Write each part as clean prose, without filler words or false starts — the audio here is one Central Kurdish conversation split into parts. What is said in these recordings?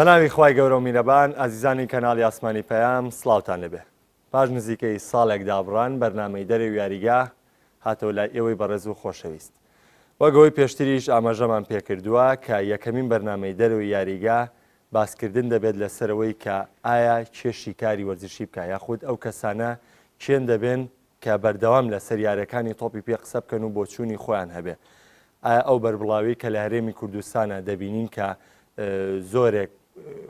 بەناوی خوای گەورە و میرەبان ئازیزانی کەناڵی ئاسمانی پەیام سڵاوتان لێبێ پاش نزیکەی ساڵێک دابڕان بەرنامەی دەرەوی یاریگا هاتەوە لای ئێوەی بەڕێز و خۆشەویست وەک ئەوەی پێشتریش ئاماژەمان پێکردووە کە یەکەمین بەرنامەی دەرەوەی یاریگا باسکردن دەبێت لەسەرەوەی کە ئایا کێ شیکاری وەرزشی بکە یاخود ئەو کەسانە کێن دەبێن کە بەردەوام لەسەر یاریەکانی تۆپی پێ قسە بکەن و بۆچوونی خۆیان هەبێ. ئایا ئەو بەربڵاوی کە لە هەرێمی کوردستانە دەبینین کە زۆرێک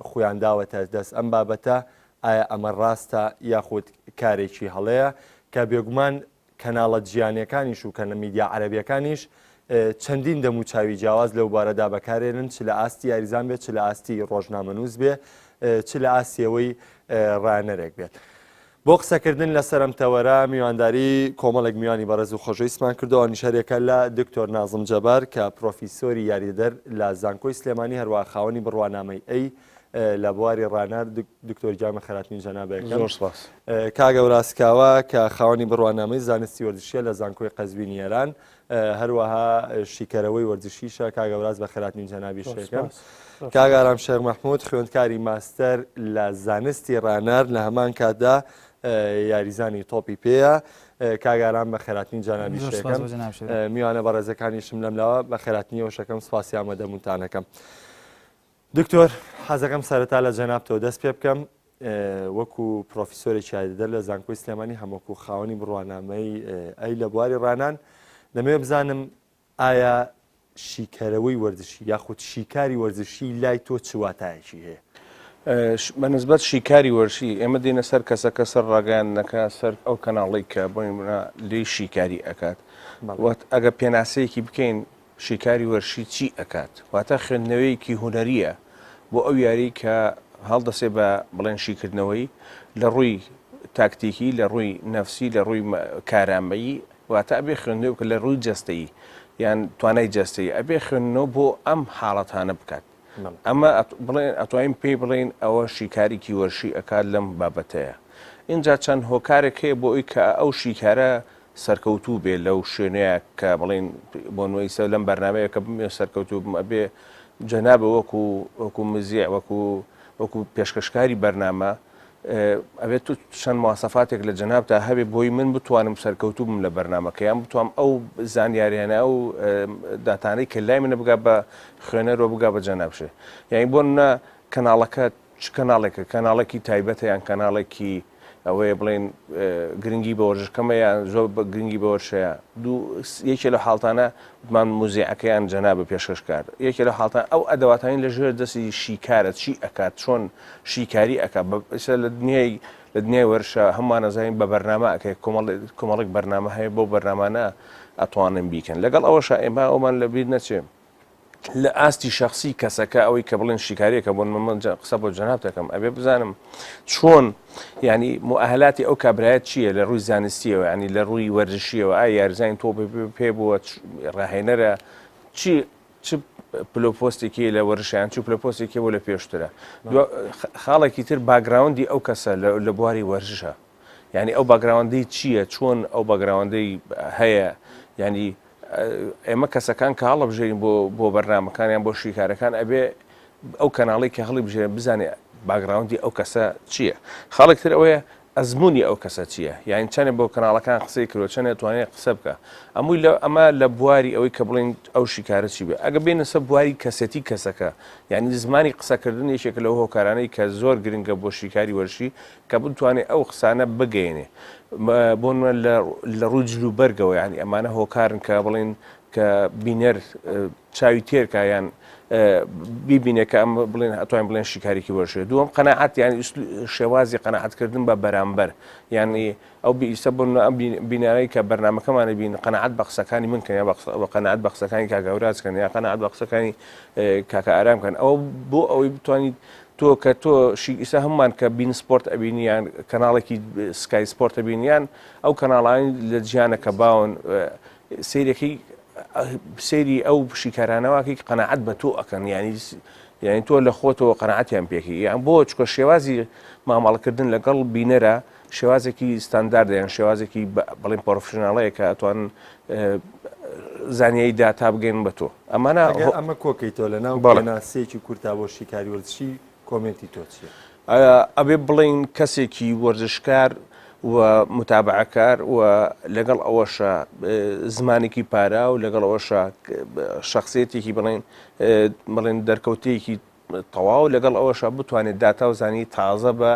خویان داوەتە دەست ئەم بابەتە، ئایا ئەمە ڕاستە یاخود کارێکی هەڵەیە کە بێگومان کەناڵە جیانیەکانیش و کەنە میدیا عەرەبیەکانیش چەندین دەموچاوی جیاواز لەو بارەدا بەکارێنن چ لە ئاستی یاریزان بێت چ لە ئاستی ڕۆژنامەنووس بێ چ لە ئاستیەوەی ڕانەرێک بێت. بۆ قسەکردن لەسەر ئەم تەوەرە میوانداری کۆمەڵێک میوانی بەڕێز و خۆشەویستمان کردو ئەوانیش هەریەکە لە دکتۆر نازم جەبار کە پرۆفیسۆری یاریدەدەر لە زانکۆی سلێمانی هەروە خاوەنی بڕوانامەی A لە بواری ڕانار دکتۆر گیان بەخێرهاتنی جەنابێکم زۆر سپاس. کاک ئەوراز کاوە کە خاوەنی بڕوانامەی زانستی وەرزشیە لە زانکۆی قەزوینی ئێران هەروەها شیکەرەوەی وەرزشیشە کاک ئەوراز بەخێرهاتنی جەنابی زۆر شێکەم سپاس. زۆر کاک سپاس. ئارام شێخ مەحمود خوێندکاری ماستەر لە زانستی ڕانار لە هەمان کاتدا یاریزانی تۆپی پێیە کاک ئارام بەخێرهاتنی جەنابی زۆر سپاس شێکەم بۆ جەناب شێرە. میوانە بەڕێزەکانیشم لەم لاوە بەخێرهاتنیەوە شەکەم سپاسی ئامادەبوونتانەکەم. دکتۆر حەزەکەم سەرەتا لە جەنابتەوە دەست پێ بکەم وەکو پرۆفیسۆرێکی یاریدەدەر لە زانکۆی سلێمانی هەم وەکو خاوەنی بڕوانامەی A لە بواری ڕانان دەمەوێت بزانم ئایا شیکەرەوەی وەرزشی یاخود شیکاری وەرزشی لای تۆ چ واتایەکی هەیە؟ بە نسبەت شیکاری وەرزشی ئێمە دێنە سەر کەسەکە سەر ڕاگەیاندنەکە سەر ئەو کەناڵی کە بۆ لێی شیکاری ئەکات وەت ئەگە پێناسەیەکی بکەین شیکاری وەرشی چی ئەکات؟ واتە خوێندنەوەیەکی هونەرییە بۆ ئەو یاریەی کە هەڵدەسێ بە بڵێن شیکردنەوەی لە ڕووی تاکتیکی، لە ڕووی نەفسی، لە ڕووی کارامەیی، واتە ئەبێ خوێندنەوە بکات لە ڕووی جەستەیی یان توانای جەستەیی ئەبێ خوێندنەوە بۆ ئەم حاڵەتانە بکات. ئەمە بڵێن ئەتوانین پێی بڵێین ئەوە شیکاریکی وەرشی ئەکات لەم بابەتەیە. ئینجا چەند هۆکارێک هەیە بۆ ئەوی کە ئەو شیکارە سەرکەوتوو بێ لەو شوێنەیە کە بڵێین بۆ نموونە ئیستا لەم بەرنامەیە کە بمەوێ سەرکەوتوو بم ئەبێ جەنابە وەکو وەکو مزیع وەکو وەکو پێشکەشکاری بەرنامە ئەبێت تو چەند مواسەفاتێک لە جەنابتا هەبێ بۆی من بتوانم سەرکەوتوو بم لە بەرنامەکە یان بتوانم ئەو زانیاریانە ئەو داتانەی کە لای منە بگا بە خوێنەرەوە بگا بە جەنابشێ یانی بۆ نمونە کەناڵەکە چ کەناڵێکە کەناڵێکی تایبەتە یان کەناڵێکی ئەوەیە بڵێن گرنگی بە وەرزشکەمە یان زۆر بە گرنگی بە وەرشەیە دوو یەکێ لە حاڵتانە وتمان موزیعەکەیان جەنابە پێشکەشکار یەکێ لە حاڵتان ئەو ئەدەواتانی لە ژێر دەستی شیکارە چی ئەکات چۆن شیکاری ئەکات بە ئێستا لە دنیای لە دنیای وەرشە هەمووان ئەزانین بە بەرنامە ئەکرێت کۆمەڵ کۆمەڵێک بەرنامە هەیە بەو بەرنامانە ئەتوانن بیکەن لەگەڵ ئەوەشا ئێمە ئەومان لەبیر نەچێ لە ئاستی شخصی کەسەکە ئەوەی کە بڵێن شیکاریەکە بۆ من قسە بۆ جەناب دەکەم ئەبێ بزانم چۆن ینی مؤهلاتی ئەو کابرایەت چییە لە ڕووی زانستیەوە ینی لە ڕووی وەرزشیەوە ئا یارزانین تۆ پێ بووە ڕاهێنەرە چی چ پلۆپۆستێکی لە وەرشیان چ پلۆپۆستێکی بۆ لە پێشترە خاڵێکی تر background ی ئەو کەسە لە بواری وەرزشە یعنی ئەو background ەی چییە چۆن ئەو background ەی هەیە ینی ئێمە کەسەکان کە هەڵەبژێرین بۆ بۆ بەرنامەکان یان بۆ شیکارەکان ئەبێ ئەو کەناڵی کە هەڵی بژێرن بزانێ background ی ئەو کەسە چییە خاڵێک تر ئەوەیە ئەزمموی ئەو کەسە چییە یان چەنێ بۆ کەناڵەکان قسەی کرۆ چەنێ توانێت قسە بکە ئەمووی لە ئەمە لە بواری ئەوەی کە بڵین ئەو شیکارە چی بێ ئەگە بێنە سەر بواری کەسێتی کەسەکە یعنی زمانی قسەکردن یەکێک لەو هۆکارانەی کە زۆر گرنگە بۆ شیکاری وەرزشی کە بتوانێ ئەو قسانە بگەیەنێ بۆ نمونە لە ڕووی جلوبەرگەوە یانی ئەمانە هۆکارن کە بڵێن کە بینەر چاوی تێرکە یان بیبینێ کە ئەم بڵێن ئەتوانین بڵێن شیکارێکی وەرشێ دووەم قەناعەت یان شێوازی قەناعەتکردن بە بەرامبەر یانی ئەو ئیستا بۆ ئەم بینەرەی کە بەرنامەکەمانە بین قەناعەت بە قسەکانی من کەن یا بە قەناعەت بە قسەکانی کاکە هەوراز کەن یا قەناعەت بە قسەکانی کاکە ئارام کەن ئەوە بۆ ئەوەی بتوانیت تۆ کە تۆ شی ئیستا هەموومان کە beIN Sport ئەبینی یان کەناڵێکی Sky Sport ئەبینی یان ئەو کەناڵانی لە جیهانە کە باون سەیرەکەی سەیری ئەو شیکارانەوەکەی قەناعەت بە تۆ ئەکەن ینی یعنی تۆ لە خۆتەوە قەناعەتیان پێکی یان بۆ چکە شێوازی مامەڵەکردن لەگەڵ بینەرە شێوازێکی ستانداردە یان شێوازێکی بڵێن professional ەیە کە ئەتوان زانیاری داتا بگەین بە تۆ ئەمانە ئەمە کۆکەیتەوە لە ناو پێناسەیەکی کورتا بۆ شیکاری وەرزشی. comment ی تۆ چییە؟ ئەبێ بڵێین کەسێکی وەرزشکار و متابعەکار و لەگەڵ ئەوەشە زمانێکی پارا و لەگەڵ ئەوەشە شخصیتێکی بڵێن بڵێن دەرکەوتەیەکی تەواو لەگەڵ ئەوەشا بتوانێت داتا و زانی تازە بە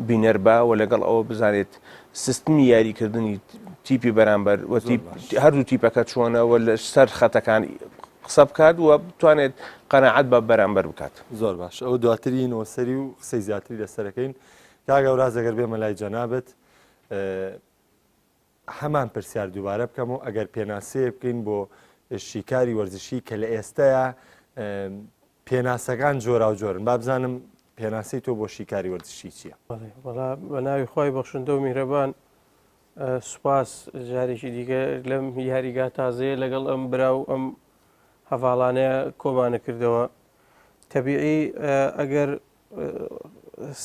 بینەر بە و لەگەڵ ئەوە بزانێت سیستمی یاریکردنی تیپی بەرامبەر و هەردوو تیپەکە چۆنە و لە سەر خەتەکان قسە بکات و بتوانێت قەناعەت بە بەرامبەر بکات. زۆر باش ئەو دواتری نۆسەری و قسەی زیاتری لەسەرەکەین کاک هەوراز ئەگەر بێمە لای جەنابت هەمان پرسیار دووبارە بکەم و ئەگەر پێناسەیە بکەین بۆ شیکاری وەرزشی کە لە ئێستەیە پێناسەکان جۆرا و جۆرن با بزانم پێناسەی تۆ بۆ شیکاری وەرزشی چییە؟ بە ناوی خوای بەخشندە و میهرەبان سوپاس جارێکی دیکە لەم یاریگا تازەیە لەگەڵ ئەم برا و ئەم هەڤاڵانەیە کۆمانە کردەوە تەبیعی ئەگەر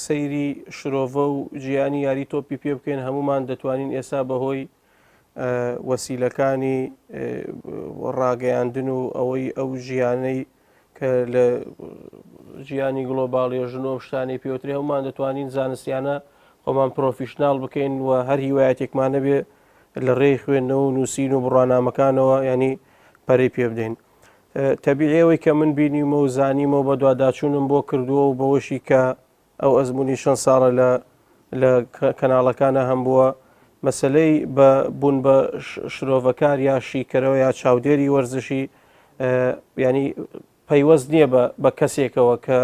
سەیری شرۆڤە و جیانی یاری تۆپی پێ بکەین هەمومان دەتوانین ئێستا بەهۆی وەسیلەکانی ڕاگەیاندن و ئەوەی ئەو ژیانەی کە لە ژیانی گلۆباڵی ژن و شتانی پێوتری هەمومان دەتوانین زانستیانە خۆمان professional بکەین و هەر هیوایەتێکمان نەبێ لە ڕێی خوێندنەوە و نووسین و بڕوانامەکانەوە ینی پەرەی پێ بدەین. تەبیعی ئەوەی کە من بینیومە و زانیمە و بەدواداچوونم بۆ کردووە و بەوەشی کە ئەو ئەزمموی چەند ساڵە لە لە کەناڵەکانە هەم بووە مەسلەی بە بوون بە شرۆڤەکار یا شیکەرەوە یا چاودێری وەرزشی ینی پەیوەست نییە بە بە کەسێکەوە کە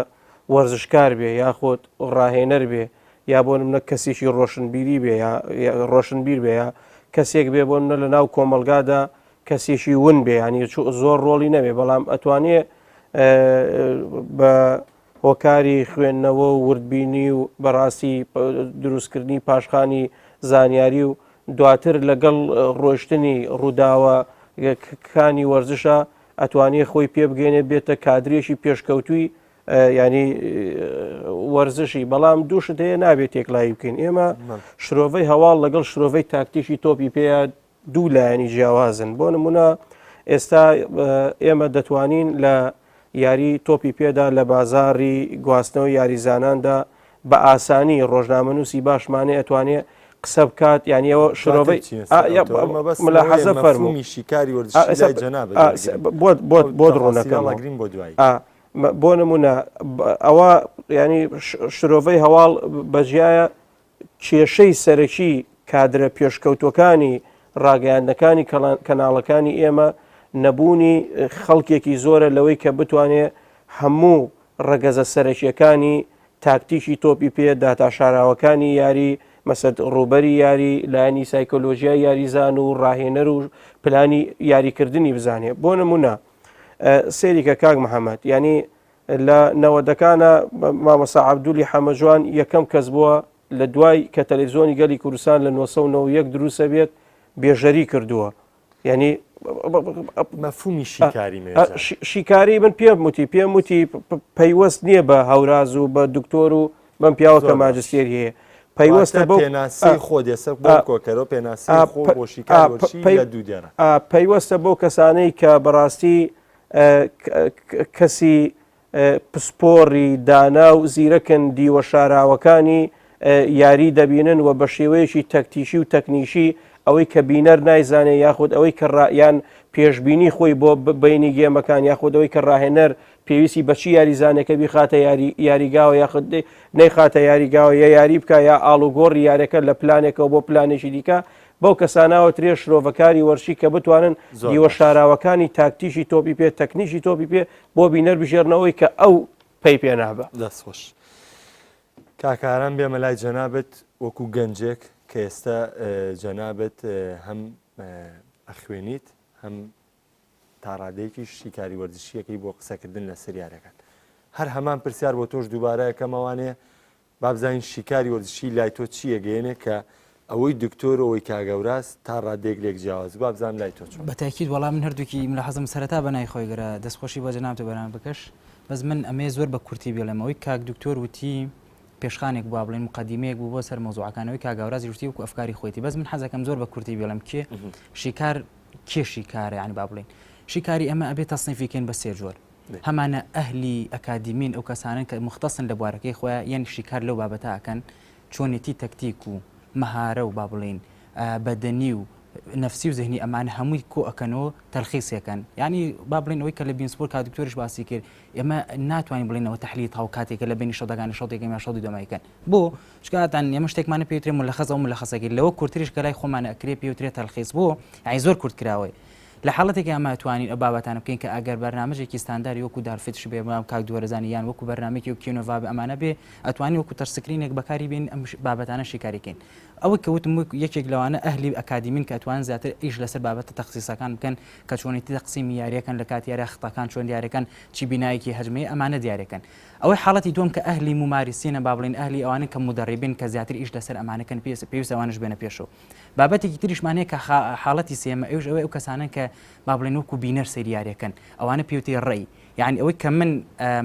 وەرزشکار بێ یاخود ڕاهێنەر بێ یا بۆ نمونە کەسێکی ڕۆشنبیری بێ یا ڕۆشنبیر بێ یا کەسێک بێ بۆ نمونە لە ناو کۆمەڵگادا کەسێکی ون بێ ینی زۆر ڕۆڵی نەبێ بەڵام ئەتوانێ بە هۆکاری خوێندنەوە و وردبینی و بەڕاستی دروستکردنی پاشخانی زانیاری و دواتر لەگەڵ ڕۆشتنی ڕووداوە کانی وەرزشە ئەتوانێ خۆی پێ بگەێنێ بێتە کادرێکی پێشکەوتوی ینی وەرزشی بەڵام دووشت هەیە نابێت تێکلایی بکەین ئێمە شرۆڤەی هەواڵ لەگەڵ شرۆڤەی تاکتیکی تۆپی پێیە دوو لایەنی جیاوازن بۆ نمونە ئێستا ئێمە دەتوانین لە یاری تۆپی پێدا لە بازاری گواستنەوە یاریزاناندا بە ئاسانی ڕۆژنامەنووسی باشمانێ ئەتوانێ قسە بکات یعنی ئەوە شرۆڤەی ملاحەزە فەرموو شیکاری وەرزشی جەنابت بۆت بۆت ڕوونەکەم بۆ نمونە ئەوە ینی شرۆڤەی هەواڵ بەجیایە کێشەی سەرەکی کادرە پێشکەوتوەکانی ڕاگەیاندنەکانی کەناڵەکانی ئێمە نەبوونی خەڵکێکی زۆرە لەوەی کە بتوانێ هەموو ڕەگەزە سەرەکیەکانی تاکتیکی تۆپی پێ، داتا شاراوەکانی یاری، مەسەد ڕووبەری یاری، لایەنی سایکۆلۆژیای یاریزان و ڕاهێنەر و پلانی یاریکردنی بزانێ. بۆ نمونە سەیریکە کاک محەممەد یانی لە نەوەدەکانە مامۆستا عەبدولی حەمەجوان یەکەم کەس بووە لە دوای کە تەلەڤزیۆنی گەلی کوردستان لە 1991 دروستە بێت بێژەری کردووە یعنی مەفهومی شیکاری شیکاری من پێم وتی پێم وتی پەیوەست نییە بە هەوراز و بە دکتۆر و بەم پیاوە کە ماجستێری هەیە پەیوەستە بۆ پێناسی خۆ دێسە بۆ کۆکەرەوە پێناسی خۆ بۆ شیکاری دوو دێرە پەیوەستە بۆ کەسانەی کە بەڕاستی کەسی پسپۆڕی دانا و زیرەکن دیوە شاراوەکانی یاری دەبینن و بە شێوەیەکی تەکتیکی و تەکنیکی ئەوەی کە بینەر نایزانێ یاخود ئەوەی کە ڕایان پێشبینی خۆی بۆ بینی game ەکان یاخود ئەوەی کە ڕاهێنەر پێویستی بەچی یاریزانەکە بیخاتە یاری یاریگاوە یاخود نەیخاتە یاریگاوە یا یاری بکە یا ئاڵوگۆڕی یارەکە لە پلانێکەوە بۆ پلانێکی دیکە بەو کەسانەوە ترێ شرۆڤەکاری وەرشی کە بتوانن دیوە شاراوەکانی تاکتیکی تۆپی پێ تەکنیکی تۆپی پێ بۆ بینەر بژێرنەوەی کە ئەو پەی پێ نابا. دەست خۆش کاک ئارام بێمە لای جەنابت وەکو گەنجێک کە ئێستا جەنابت هەم ئەخوێنیت هەم تاڕادەیەکیش شیکاری وەرزشیەکەی بۆ قسەکردن لەسەر یارەکان هەر هەمان پرسیار بۆ تۆش دووبارە یەکەمەوانەیە با بزانین شیکاری وەرزشی لای تۆ چی ئەگەیەنێ کە ئەوەی دکتۆر و ئەوەی کاک هەوراز تا ڕادەیەک لێک جیاواز با بزانم لای تۆ چۆنە. بە تاکید وەڵا من هەردووکی ملاحەزەم سەرەتا بە ناوی خۆی گەرا دەست خۆشی بۆ جەنابت و بەرامبەر بکەش بەس من ئەمەیە زۆر بە کورتی بێڵێم ئەوەی کاک دکتۆر وتی پێشخانێک بوو با بڵێین مقدمەیەک بوو بۆ سەر مەوزوعەکان ئەوەی کاک هەوراز وتی وەکو ئەفکاری خۆیتی بەس من حەزەکەم زۆر بە کورتی بێڵێم کێ شیکار کێ شیکارە یانی با بڵێین شیکاری ئەمە ئەبێ تەسنیفی کەین بە سێ جۆر. هەمانە ئەهلی ئەکادیمین ئەو کەسانەن کە موختەسن لە بوارەکەی خۆیان یان شیکار لەو بابەتە ئەکەن چۆنێتی تەکتیک و مەهارە و با بڵێین بەدەنی و نەفسی و زهنی ئەمانە هەمووی کۆ ئەکەنەوە تەلخیسێکەن یعنی با بڵێن ئەوەی کە لە beIN Sport کا دکتۆریش باسی کرد ئێمە ناتوانین بڵێنەوە تحلیل تاو کاتێکە لە بینی شەدەکانی شەدێکە یا شەدی دۆمایکەن بۆ چکاتان ئێمە شتێکمانە پێوترێ ملخص ئەو ملخصەکەی لەوە کورتریش کە لای خۆمانە ئەکرێ پێوترێ تەلخیص بۆ یعنی زۆر کورت کراوەی لە حاڵەتێکی ئەمە توانین ئەو بابەتانە بکەین کە ئەگەر بەرنامەجێکی ستانداری وەکو Dartfish بێ بەڵام کاک دووەرەزانی یان وەکو بەرنامەیەکی وەک کیونۆڤا بێ ئەمانە بێ ئەتوانین وەکو touch screen ێک بەکاری بێنین ئەم بابەتانە شیکاری کەین ئەوەی کە وتم وەک یەکێک لەوانە ئەهلی ئەکادیمین کە ئەتوانن زیاتر ئیش لەسەر بابەتە تەخسیسەکان بکەن کە چۆنێتی تەقسیمی یاریەکەن لە کاتی یاریە خطەکان چۆن دیارەکەن چی بینایەکی هەجمەیە ئەمانە دیارەکەن ئەوەی حاڵەتی دووەم کە ئەهلی موماریسینە با بڵێین ئەهلی ئەوانن کە مودەڕیبین کە زیاتر ئیش لەسەر ئەمانەکەن پێویستە ئەوانەش بێنە پێشەوە بابەتێکی تریشمان هەیە کە حاڵەتی سێیەمە ئەویش ئەوەی ئەو کەسانەن کە با بڵێن وەکو بینەر سەیری یاریەکەن ئەوانە پێوتەی ڕێی یعنی ئەوەی کە من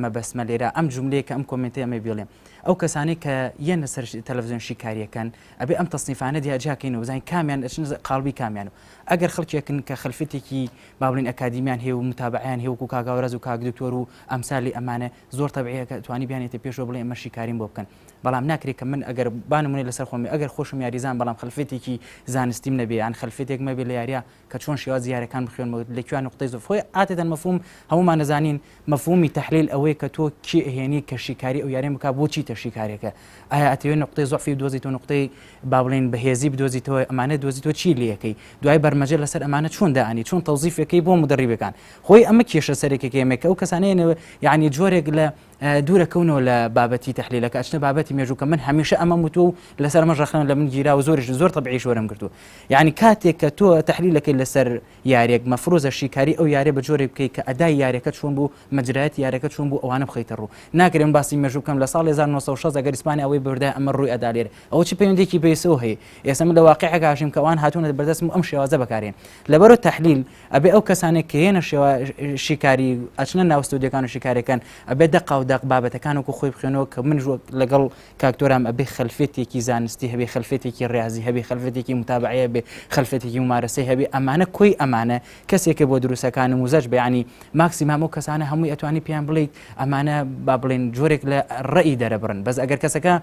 مەبەستمە لێرە ئەم جملەیە کە ئەم comment ەی ئەمە بڵێم ئەو کەسانەی کە یەنە سەر تەلەڤزیۆن شیکاریەکەن ئەبێ ئەم تەسنیفانە دیاجیاکەین و بزانین کامیان ئەچن قاڵبی کامیان و ئەگەر خەڵکێکن کە خەلفێتێکی با بڵێن ئەکادیمیان هەیە و متابعیان هەیە وەکو کاک هاوراز و کاک دکتۆر و ئەمسالی ئەمانە زۆر تەبعیە کە توانی بیانێتە پێشەوە بڵێ ئەمە شیکاریم بۆ بکەن بەڵام ناکرێت کە من ئەگەر با نمونەی لەسەر خۆم بێ ئەگەر خۆشم یاریزان بەڵام خەلفێتێکی زانستیم نەبێ یان خەلفێتێک مەبێ لە یاریە کە چۆن شێوازی یاریەکان بخوێنمەوە لە کوێ نوقتەی زۆر خۆی عادەتەن مەفهوم هەموومان دەزانین مەفهومی تەحلیل ئەوەیە کە تۆ کێ ئەهێنی کە شیکاری ئەو یاریە بکا بۆچی تە شیکارێکە ئایا ئەتەوێ نوقتەی زۆفی بدۆزیتەوە نوقتەی با بڵێین بەهێزی بدۆزیتەوە ئەمانە دۆزیتەوە چی لەکەی دوای بەرمەجە لەسەر ئەمانە چۆن دائەنی چۆن تەوزیفەکەی بۆ مدەڕیبەکان خۆی ئەمە کێشە سەرەکیەکەی ئێمە کە ئەو کەسانەیە یعنی جۆرێک لە دوورەکەونەوە لە بابەتی تەحلیلەکە ئەچنە بابەتی مێژوو کە من هەمیشە ئەمەم وتووە و لەسەر ئەمەش ڕەخنەم لە من گیرا و زۆریش زۆر تەبعیش وەرم گرتووە یعنی کاتێک کە تۆ تەحلیلەکەی لەسەر یاریەک مەفروزە شیکاری ئەو یاریە بە جۆرێک بکەیت کە ئەدای یاریەکە چۆن بوو مەجرایەتی یاریەکە چۆن بوو ئەوانە بخەیتە ڕوو ناکرێ من باسی مێژوو بکەم لە ساڵی 1960 ئەگەر ئیسپانیا ئەوەی بردای ئەمە ڕووی ئەدا لێرە ئەوە چ پەیوەندیەکی بە ئێسەوە هەیە ئێستا من لە واقیعێک ئاژیم کە ئەوان هاتوونەتە بەردەستم و ئەم شێوازە بەکارێن لەبەرو تەحلیل ئەبێ ئەو کەسانێک کە یەنە شێوە شیکاری ئەچنە ناو ستۆدیۆکان و شیکارەکەن ئەبێ دەقا و دەق بابەتەکان وەکو خۆی بخوێنەوە کە منش وەک لەگەڵ کاکتۆرام ئەبێ خەلفێتێکی زانستی هەبێ خەلفێتێکی ڕاضی هەبێ خەلفێتێکی متابعەیە بێ خەلفێتێکی ممارەسەی هەبێ ئەمانە کۆی ئەمانە کەسێکە بۆ دروستەکان و موزەج بەیانی ماکسیمام ئەو کەسانە هەمووی ئەتوانی پێیان بڵیت ئەمانە با بڵێن جۆرێک لە ڕێی دەرەبڕن بەس ئەگەر کەسەکە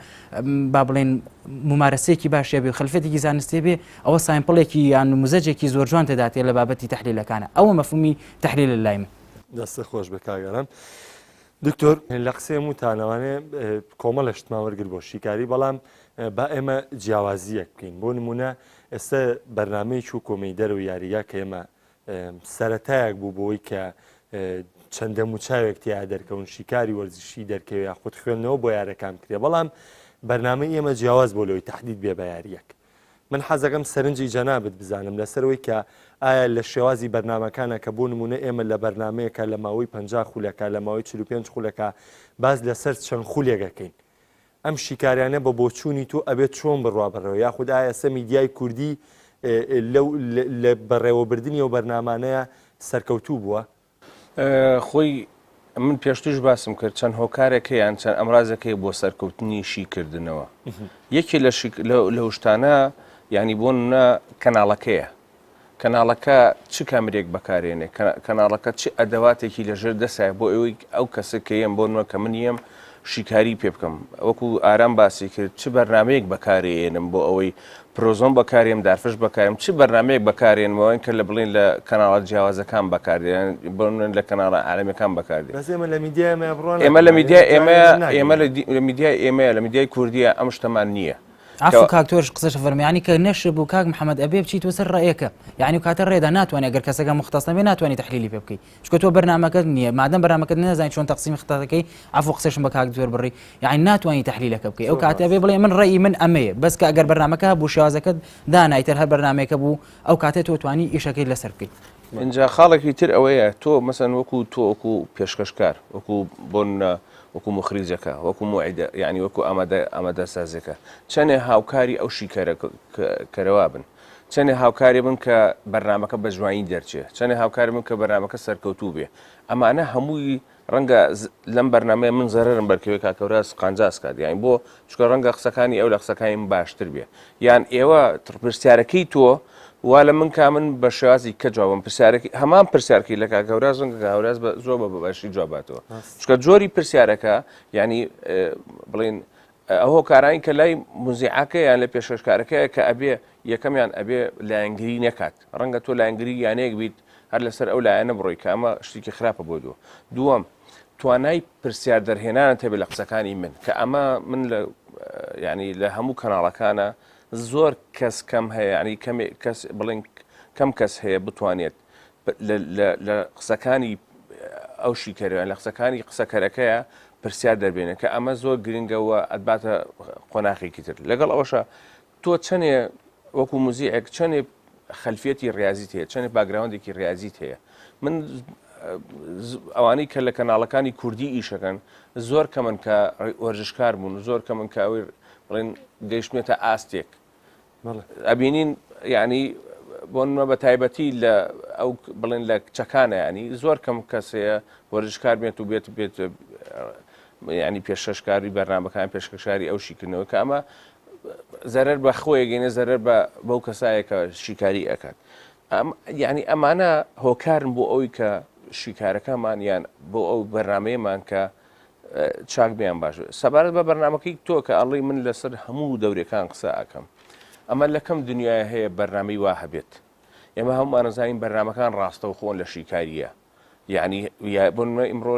با بڵێن ممارەسەیەکی باشە بێ و خەلفێتێکی زانستی بێ ئەوە sample ێکی یان نموزەجێکی زۆر جوان تێداتێ لە بابەتی تەحلیلەکانە ئەوە مەفهومی تەحلیلە لای من. دەستت خۆش بێ کاک ئارام. دکتۆر لە قسەی هەمووتانەوانێ کۆمەڵێ شتمان وەرگر بۆ شیکاری بەڵام با ئێمە جیاوازیەک بکەین بۆ نمونە ئێستا بەرنمەیەکی و کۆمەی دەرەوە یاریگا کە ئێمە سەرەتایەک بوو بۆی کە چەند دەموچاوێک تیا دەرکەون شیکاری وەرزشی دەرکەوێ یاخود خوێندنەوە بۆ یارەکان بکرێ بەڵام بەرنمەی ئێمە جیاواز بۆ لەوەی تهدید بێ بە یاریەک من حەزەکەم سەرنجی جەنابت بزانم لەسەر ئەوەی کە ئایا لە شێوازی بەرنامەکانە کە بۆ نموونە ئێمە لە بەرنامەیەکە لە ماوەی 50 خولەکە لە ماوەی 45 خولەکە باس لەسەر چەند خولێک ئەکەین ئەم شیکاریانە بە بۆچوونی تۆ ئەبێت چۆن بڕوا بەڕێوە یاخود ئایا ئێستا میدیای کوردی لەو لە بەڕێوەبردنی ئەو بەرنامانەیە سەرکەوتوو بووە؟ خۆی من پێشتریش باسم کرد چەند هۆکارێک هەیە یان چەند ئەمرازێک هەیە بۆ سەرکەوتنی شیکردنەوە یەکێ لە لەو شتانە یعنی بۆ نمونە کەناڵەکەیە کەناڵەکە چ کامرێک بەکارێنێ کەناڵەکە چ ئەدەواتێکی لەژێر دەسایە بۆ ئەوەی ئەو کەسە کە یەم بۆ نمونە کە من یەم شیکاری پێ بکەم وەکو ئارام باسی کرد چ بەرنمەیەک بەکارێنم بۆ ئەوەی Prozone بەکارێم Dartfish بەکارێم چ بەرنامەیەک بەکارێنمەوە کە لە بڵین لە کەناڵە جیاوازەکان بەکاردێن بڵێن لە کەناڵە عالەمیەکان بەکاردێن بەس ئێمە لە میدیای ئێمە بڕوا ئێمە لە میدیای ئێمە ئێمە لە میدیای ئێمەیە لە میدیای کوردیە ئەم شتەمان نییە. عەفو کاک تۆش قسەش فەرموو یانی کە نەشبوو کاک محمد ئەبێ بچیتەوە سەر ڕێیەکە یانی و کاتە ڕێدا ناتوانێت ئەگەر کەسەکە مختص نەبێ ناتوانانی تحلیلی پێ بکەی چونکە تۆ بەرنامەکەت نییە مادەم بەرنامەکەت نازانی چۆن تەقسیمی خطەکەی عەفو قسەشم بە کاک زۆر بڕی یانی ناتوانانی تحلیلەکە بکەی ئەو کاتە بێ بڵێ من ڕێی من ئەمەیە بەس کە ئەگەر بەرنامەکە هەبوو شێوازەکەت دانای تر هەر بەرنامەیەکە بوو ئەو کاتێ تۆ توانی ئیشەکەی لەسەر بکەیت. ئینجا خاڵێکی تر ئەوەیە تۆ مەسەن وەکو تۆ وەکو پێشکەشکار وەکو بۆ نمونە وەکو موخریجەکە وەکو موعیدە یعنی وەکو ئامادە ئامادەسازەکە چەنێ هاوکاری ئەو شیکەرە کەرەوا بن چەنێ هاوکاری بن کە بەرنامەکە بە جوانی دەرچێ چەنێ هاوکاری بن کە بەرنامەکە سەرکەوتوو بێ ئەمانە هەمووی ڕەنگە لەم بەرنامەیە من زەرەرم بەرکەوێ کاک هەوراز قانجاز کات یانی بۆ چونکە ڕەنگە قسەکانی ئەو لە قسەکانی من باشتر بێ یان ئێوە پرسیارەکەی تۆ وا لە من کا من بە شێوازی کە جوابم پرسیارێکی هەمان پرسیارکەی لە کاک هەوراز ڕەنگە کاک هەوراز بە زۆر بە باشی جواباتەوە چونکە جۆری پرسیارەکە یعنی بڵین ئەو هۆکارانی کە لای موزیعەکە یان لە پێشکەشکارەکەیە کە ئەبێ یەکەمیان ئەبێ لایەنگری نەکات ڕەنگە تۆ لایەنگری یانەیەک بیت هەر لەسەر ئەو لایەنە بڕۆی کە ئەمە شتێکی خراپە بۆ دوو دووەم توانای پرسیار دەرهێنانت هەبێ لە قسەکانی من کە ئەمە من لە ینی لە هەموو کەناڵەکانە زۆر کەس کەم هەیە ینی کەمێ کەس بڵێن کەم کەس هەیە بتوانێت لە قسەکانی ئەو شیکەرەوە لە قسەکانی قسەکەرەکەیە پرسیار دەربێنێت کە ئەمە زۆر گرنگەوە ئەتباتە قۆناخێکی تر لەگەڵ ئەوەشە تۆ چەنێ وەکو موزیعێک چەنێ خەلفیەتی ڕاضیت هەیە چەنێ background ێکی ڕاضیت هەیە من ئەوانەی کە لە کەناڵەکانی کوردی ئیشەکەن زۆر کەمن کە وەرزشکار بوون زۆر کەمن کە ئەوەی بڵێن گەیشتێتە ئاستێک ئەبینین یعنی بۆ نمە بە تایبەتی لە ئەو بڵێن لە کچەکانە ینی زۆر کەم کەسەیە وەرزشکار بێت و بێت بێت ینی پێشکەشکاری بەرنمەکان پێشکەشکاری ئەو شیکردنەوە کە ئەمە زەرەر بە خۆی گەینە زەرەر بە بەو کەسایە کە شیکاری ئەکات ئەم یعنی ئەمانە هۆکارن بۆ ئەوی کە شیکارەکەمان یان بۆ ئەو بەرنمەیەمان کە چاک بیان باش سەبارەت بە بەرنمەکەی تۆ کە ئەڵی من لەسەر هەموو دەورەکان قسە ئەەکەم ئەمە لە کەم دنیای هەیە بەرنمەی وا هەبێت ئێمە هەمومانەزانین بەرنمەکان ڕاستەوخۆن لە شیکاریە یەعنی بۆ نمونە ئیمڕۆ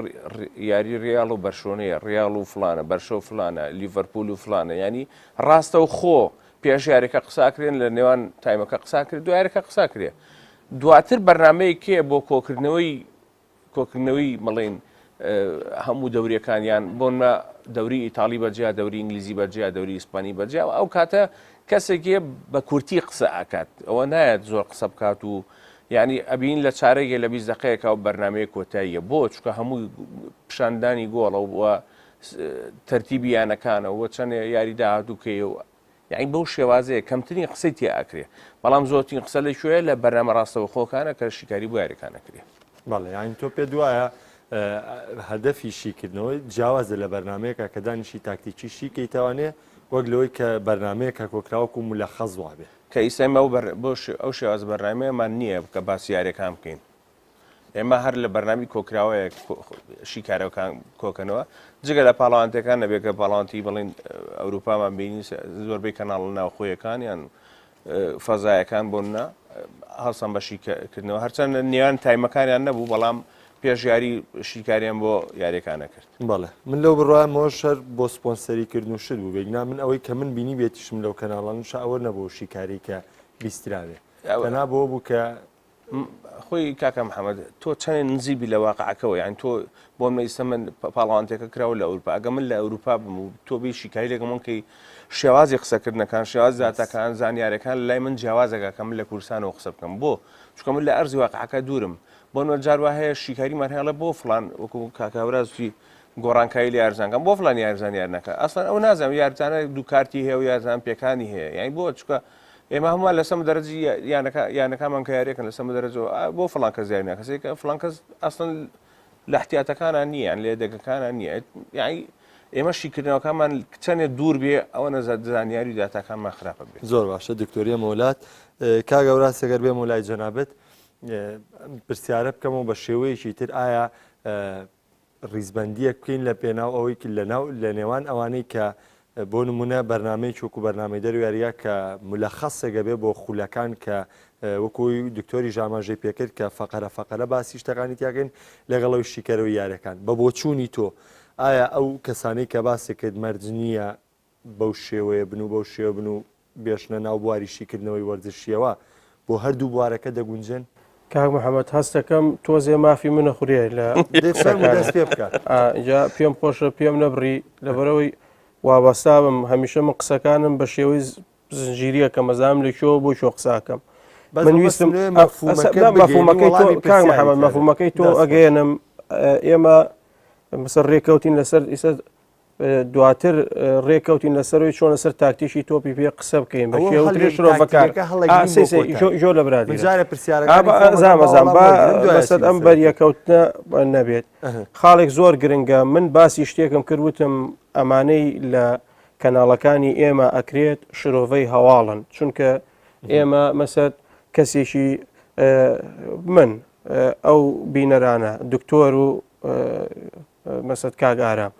یاری ریاڵ و بەرشۆنەیە ریاڵ و فلانە بەرشە و فلانە لیڤەرپول و فلانە ینی ڕاستە و خۆ پێش یاریەکە قساکرێن لە نێوان time ەکە قساکرێت دو یاریەکە قساکرێ دواتر بەرنمەیە کێ بۆ کۆکردنەوەی کۆکردنەوەی مەڵین هەموو دەورەکانیان بۆنمە دەوری ئیتاڵی بەجیا دەوری ئینگلیزی بەجیا دەوری ئیسپانی بەجیا ئەو کاتە کەسێکێ بە کورتی قسە ئاکات ئەوە نایەت زۆر قسە بکات و یانی ئەبین لە چارەگێ لە 20 دقەیەکە و بەرنمەیە کۆتاییە بۆ چکە هەمووی پیشاندانی گۆڵە و تەرتیبی یانەکانەوە چەند یاری داهاتوو کەی و یعنی بەو شێوازەیە کەمترین قسەی تیا ئەکرێ بەڵام زۆرترین قسە لە کوێ لە بەرنامە ڕاستەوخۆکانە کە شیکاری بۆ یاریەکان ئەکرێ. بەڵێ یانی تۆ پێت وایە هەدەفی شیکردنەوەی جیاوازە لە بەرنمەیەکە کە دانیشی تاکتیکی شیکەیتەوانێ وەک لەوەی کە بەرنمەیەکە کۆکراوەکو ملەخەز وابێ. کە ئیستا ئێمە بۆ ئەو شێواز بەرنامەیەمان نییە کە باسی یاریەکان بکەین ئێمە هەر لە بەرنامی کۆکراوەیە شیکارەکان کۆکەنەوە جگە لە پاڵاوانتەکان نەبێت کە پاڵاوانتی بڵین ئەوروپامان بینی زۆربەی کەناڵ ناوخۆیەکان یان فەزایەکان بۆ نە هەڵسان بە شیکردنەوە هەرچەند نێوان time ەکانیان نەبوو بەڵام پێش یاری شیکاریان بۆ یاریەکانە کرد. بەڵێ من لەو بڕوایەمەوە شەر بۆ سپۆنسەری کردن و شت بوو بێگنا من ئەوەی کە من بینی بێتیشم لەو کەناڵانشا ئەوە نەبوو شیکاری کە بیستراوێ تەنها بۆ بوو کە خۆی کاکە محەممەد تۆ چەندێ نزیبی لە واقعەکەەوە یان تۆ بۆ من ئیستا من پاڵەوانتێکە کراوە لە ئەوروپا ئەگە من لە ئەوروپا بم و تۆ بی شیکاری لەگەڵ من کەی شێوازی قسەکردنەکان شێواز داتاکان زانیارەکان لای من جیاوازەکە کە من لە کوردستانەوە قسە بکەم بۆ چونکە من لە ئەرزی واقعەکە دوورم بۆ نمونە جار وا هەیە شیکاریمان هەیە ئەڵێ بۆ فڵان وەکو کاکە هەوراز وتی گۆڕانکاری لە یارزانکان بۆ فڵان یارزان یار نەکە ئەسڵەن ئەو نازانم یارزانە دوو کارتی هەیە و یارزان پێکانی هەیە یعنی بۆ چونکە ئێمە هەمووان لەسەر دەرەجی یانەکە یانەکانمان کە یاریەکەن لەسەر دەرەجەوە بۆ فڵان کەس یاری ناکە سێکە فڵان کەس ئەسڵەن لە احتیاتەکانان نییە یان لە یەدەگەکانان نییە یعنی ئێمە شیکردنەوەکانمان چەندێ دوور بێ ئەوە نەزە زانیاری و داتاکانمان خراپە بێ زۆر باشە دکتۆریە مۆلات کاک هەوراز ئەگەر بێمەوە لای جەنابت پرسیارە بکەمەوە بە شێوەیەکی تر ئایا ڕیزبەندیەک بکەین لە پێناو ئەوەی لە ناو لە نێوان ئەوانەی کە بۆ نمونە بەرنمەیەکی وەکو بەرنمەی دەرویاریە کە ملەخەسێگە بێ بۆ خولەکان کە وەکوی دکتۆری ژاماژەی پێکرد کە فەقەرە فەقەرە باسی شتەکانی تیاکەین لەگەڵەوەی شیکەرەوەی یارەکان بە بۆچوونی تۆ ئایا ئەو کەسانەی کە باسی کرد مەرج نییە بەو شێوەیە بن و بەو شێوە بن و بێشنە ناو بواری شیکردنەوەی وەرزشییەوە بۆ هەردوو بوارەکە دەگونجێن؟ کاک محەمەد هەست دەکەم تۆزێ مافی منە خورێ لە دەی فەرموو دەست پێ بکە. ئینجا پێم خۆشە پێم نەبڕی لەبەرئەوەی وابەستابم هەمیشە من قسەکانم بە شێوەی زنجیریە کە مەزانم لە کوێوە بۆ کوێ قسە ئەکەم بەس من مەبەستم ویستم لێ ئە- مەفهومەکە ئەسە- بگەیەنی مەفهومەکەی تۆ وەڵامی کاک پرسیاری محەمەد تیابێ. مەفهومەکەی تۆ دەست خۆش. ئەگەیەنم ئێمە مەسەر ڕێکەوتین لەسەر ئیسە دواتر ڕێکەوتین لەسەرەوەی چۆن لەسەر تاکتیکی تۆپی پێ قسە بکەین بە ئەوە شێوترێ هەڵگرین شرۆڤەکار تاکتیکەکە هەڵەگرین بۆ سێ سێ کۆتایی. جۆ جۆ لە من برادەرە جارێ پرسیارەکانی خۆم ئەکەم زام با زام وەڵام با وەرگرم دوای لەسەر ئەچینە ئەم سەر بەریەکەوتنە نەبێت ئەهە. خاڵێک زۆر گرنگە من باسی شتێکم کرد وتم ئەمانەی لە کەناڵەکانی ئێمە ئەکرێت شرۆڤەی هەواڵن چونکە ئێمە مەسەر کەسێکی من ئەو بینەرانە دکتۆر و مەسەد کاک ئارام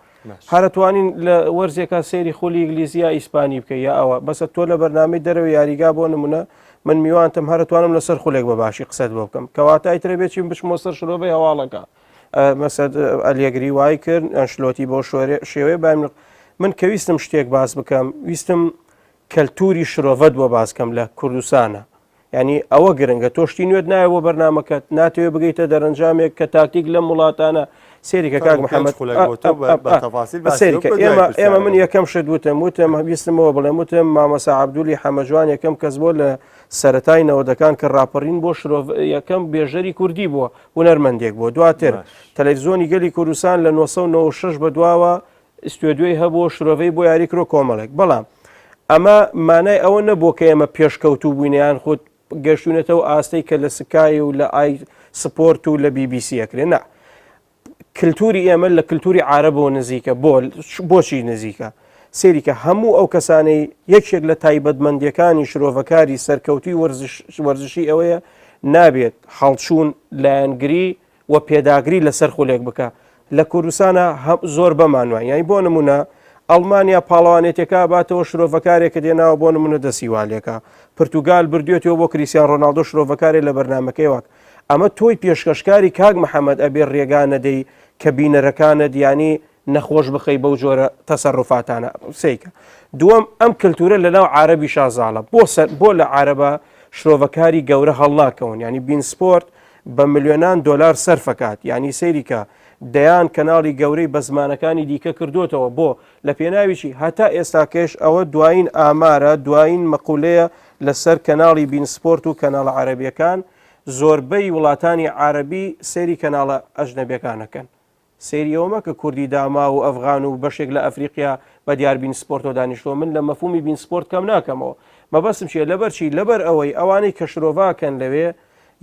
هەرەتوانین لە وەرزێکا سەیری خولی ئینگلیزی یا ئیسپانی بکە یا ئەوە بەسە تۆ لە بەرنامەی دەرەوە یاریگا بۆ نمونە من میوانتم هەرتوانم لەسەر خولێک بە باشی قسەت بۆ بکەم کەواتە ئیترە بێچین بچمەوە سەر شرۆڤەی هەواڵەکە مەسەد ئەلێگری وای کرد ئەنشلۆتی بۆ شێوەیە بایم من کە ویستم شتێک باس بکەم ویستم کەلتوری شرۆڤەت بۆ باس کەم لە کوردستانە یانی ئەوە گرنگە تۆ شتی نوێت نایە بۆ بەرنامەکەت ناتەوێ بگەیتە دەرەنجامێک کە تاکتیک لەم وڵاتانە سێریکە کاک محەممەد سێریکە ئێمە ئێمە من یەکەم شت وتم وتم ویستمەوە بڵێم وتم مامەسا عەبدولی حەمەجوان یەکەم کەس بۆ لە سەتای نەوەدەکان کە راپەڕین بۆ شرۆڤ یەکەم بێژەری کوردی بووە هونەرمەندێک بووە دواتر تەلەڤزیۆنی گەلی کوردستان لە 1996 بە دواوە ستۆدیۆی هەبوو شرۆڤەی بۆ یاری کرۆ کۆمەڵێک بەڵام ئەمە مانای ئەوە نەبوو کە ئێمە پێشکەوتوو بووین یان خود گەشتونەتەوە ئاستەی کە لە سکای و لە ئای سپۆرت و لە بیبیسی ئەکرێ نا کللتوری ئێمە لە کللتوری عربەوە نزیکە بۆ بۆچی نزیکە سێریکە هەموو ئەو کەسانەی یەکێک لە تایبەتمەندیەکانی شرۆڤەکاری سەرکەوتوی وەرزشی ئەوەیە نابێت هەڵچوون لایەنگری و پێداگری لەسەر خولێک بکا لە کوردستانا زۆربەمان واین یانی بۆ نمونە ئەڵمانیا پاڵەوانێتەکە باتەوە شرۆڤەکارێکە دێناوە بۆ نمونە دەسی والێکە پرتوگال بردوێتەوە بۆ کریسیان ڕۆناالدۆ شرۆڤەکارێ لە بەرنمەکەی واک ئەمە تۆی پێشکەشکاری کاک محەممەد ئەبێ ڕێگا نەدەی کە بینەرەکانت ینی نەخۆش بخەی بەو جۆرە تەسەروفاتانە سیکە دووەم ئەم کللتورە لەناو عربی شازاڵە بۆ سەر بۆ لە عربە شرۆڤەکاری گەورە هەڵناکەون ینی بین سپۆرت بە ملیۆنان دۆلار سەرفەکات یانی سەیری کە دەیان کەناڵی گەورەی بە زمانەکانی دیکە کردۆتەوە بۆ لە پێناوی چی هەتا ئێستاکەش ئەوە دوایین ئامارە دوایین مەقولەیە لەسەر کەناڵی بین سپۆرت و کەناڵە عەرەبیەکان زۆربەی وڵاتانی عەرەبی سەیری کەناڵە ئەجنەبیەکان ئەکەن سەیری ئەوە مەکە کوردی داماو و ئەفغان و بەشێک لە ئەفریقیا بە دیار بین سپۆرتەوە دانیشتووە من لە مەفهومی بین سپۆرت کەم ناکەمەوە مەبەستم چیە لەبەر چی لەبەر ئەوەی ئەوانەی کە شرۆڤاکەن لەوێ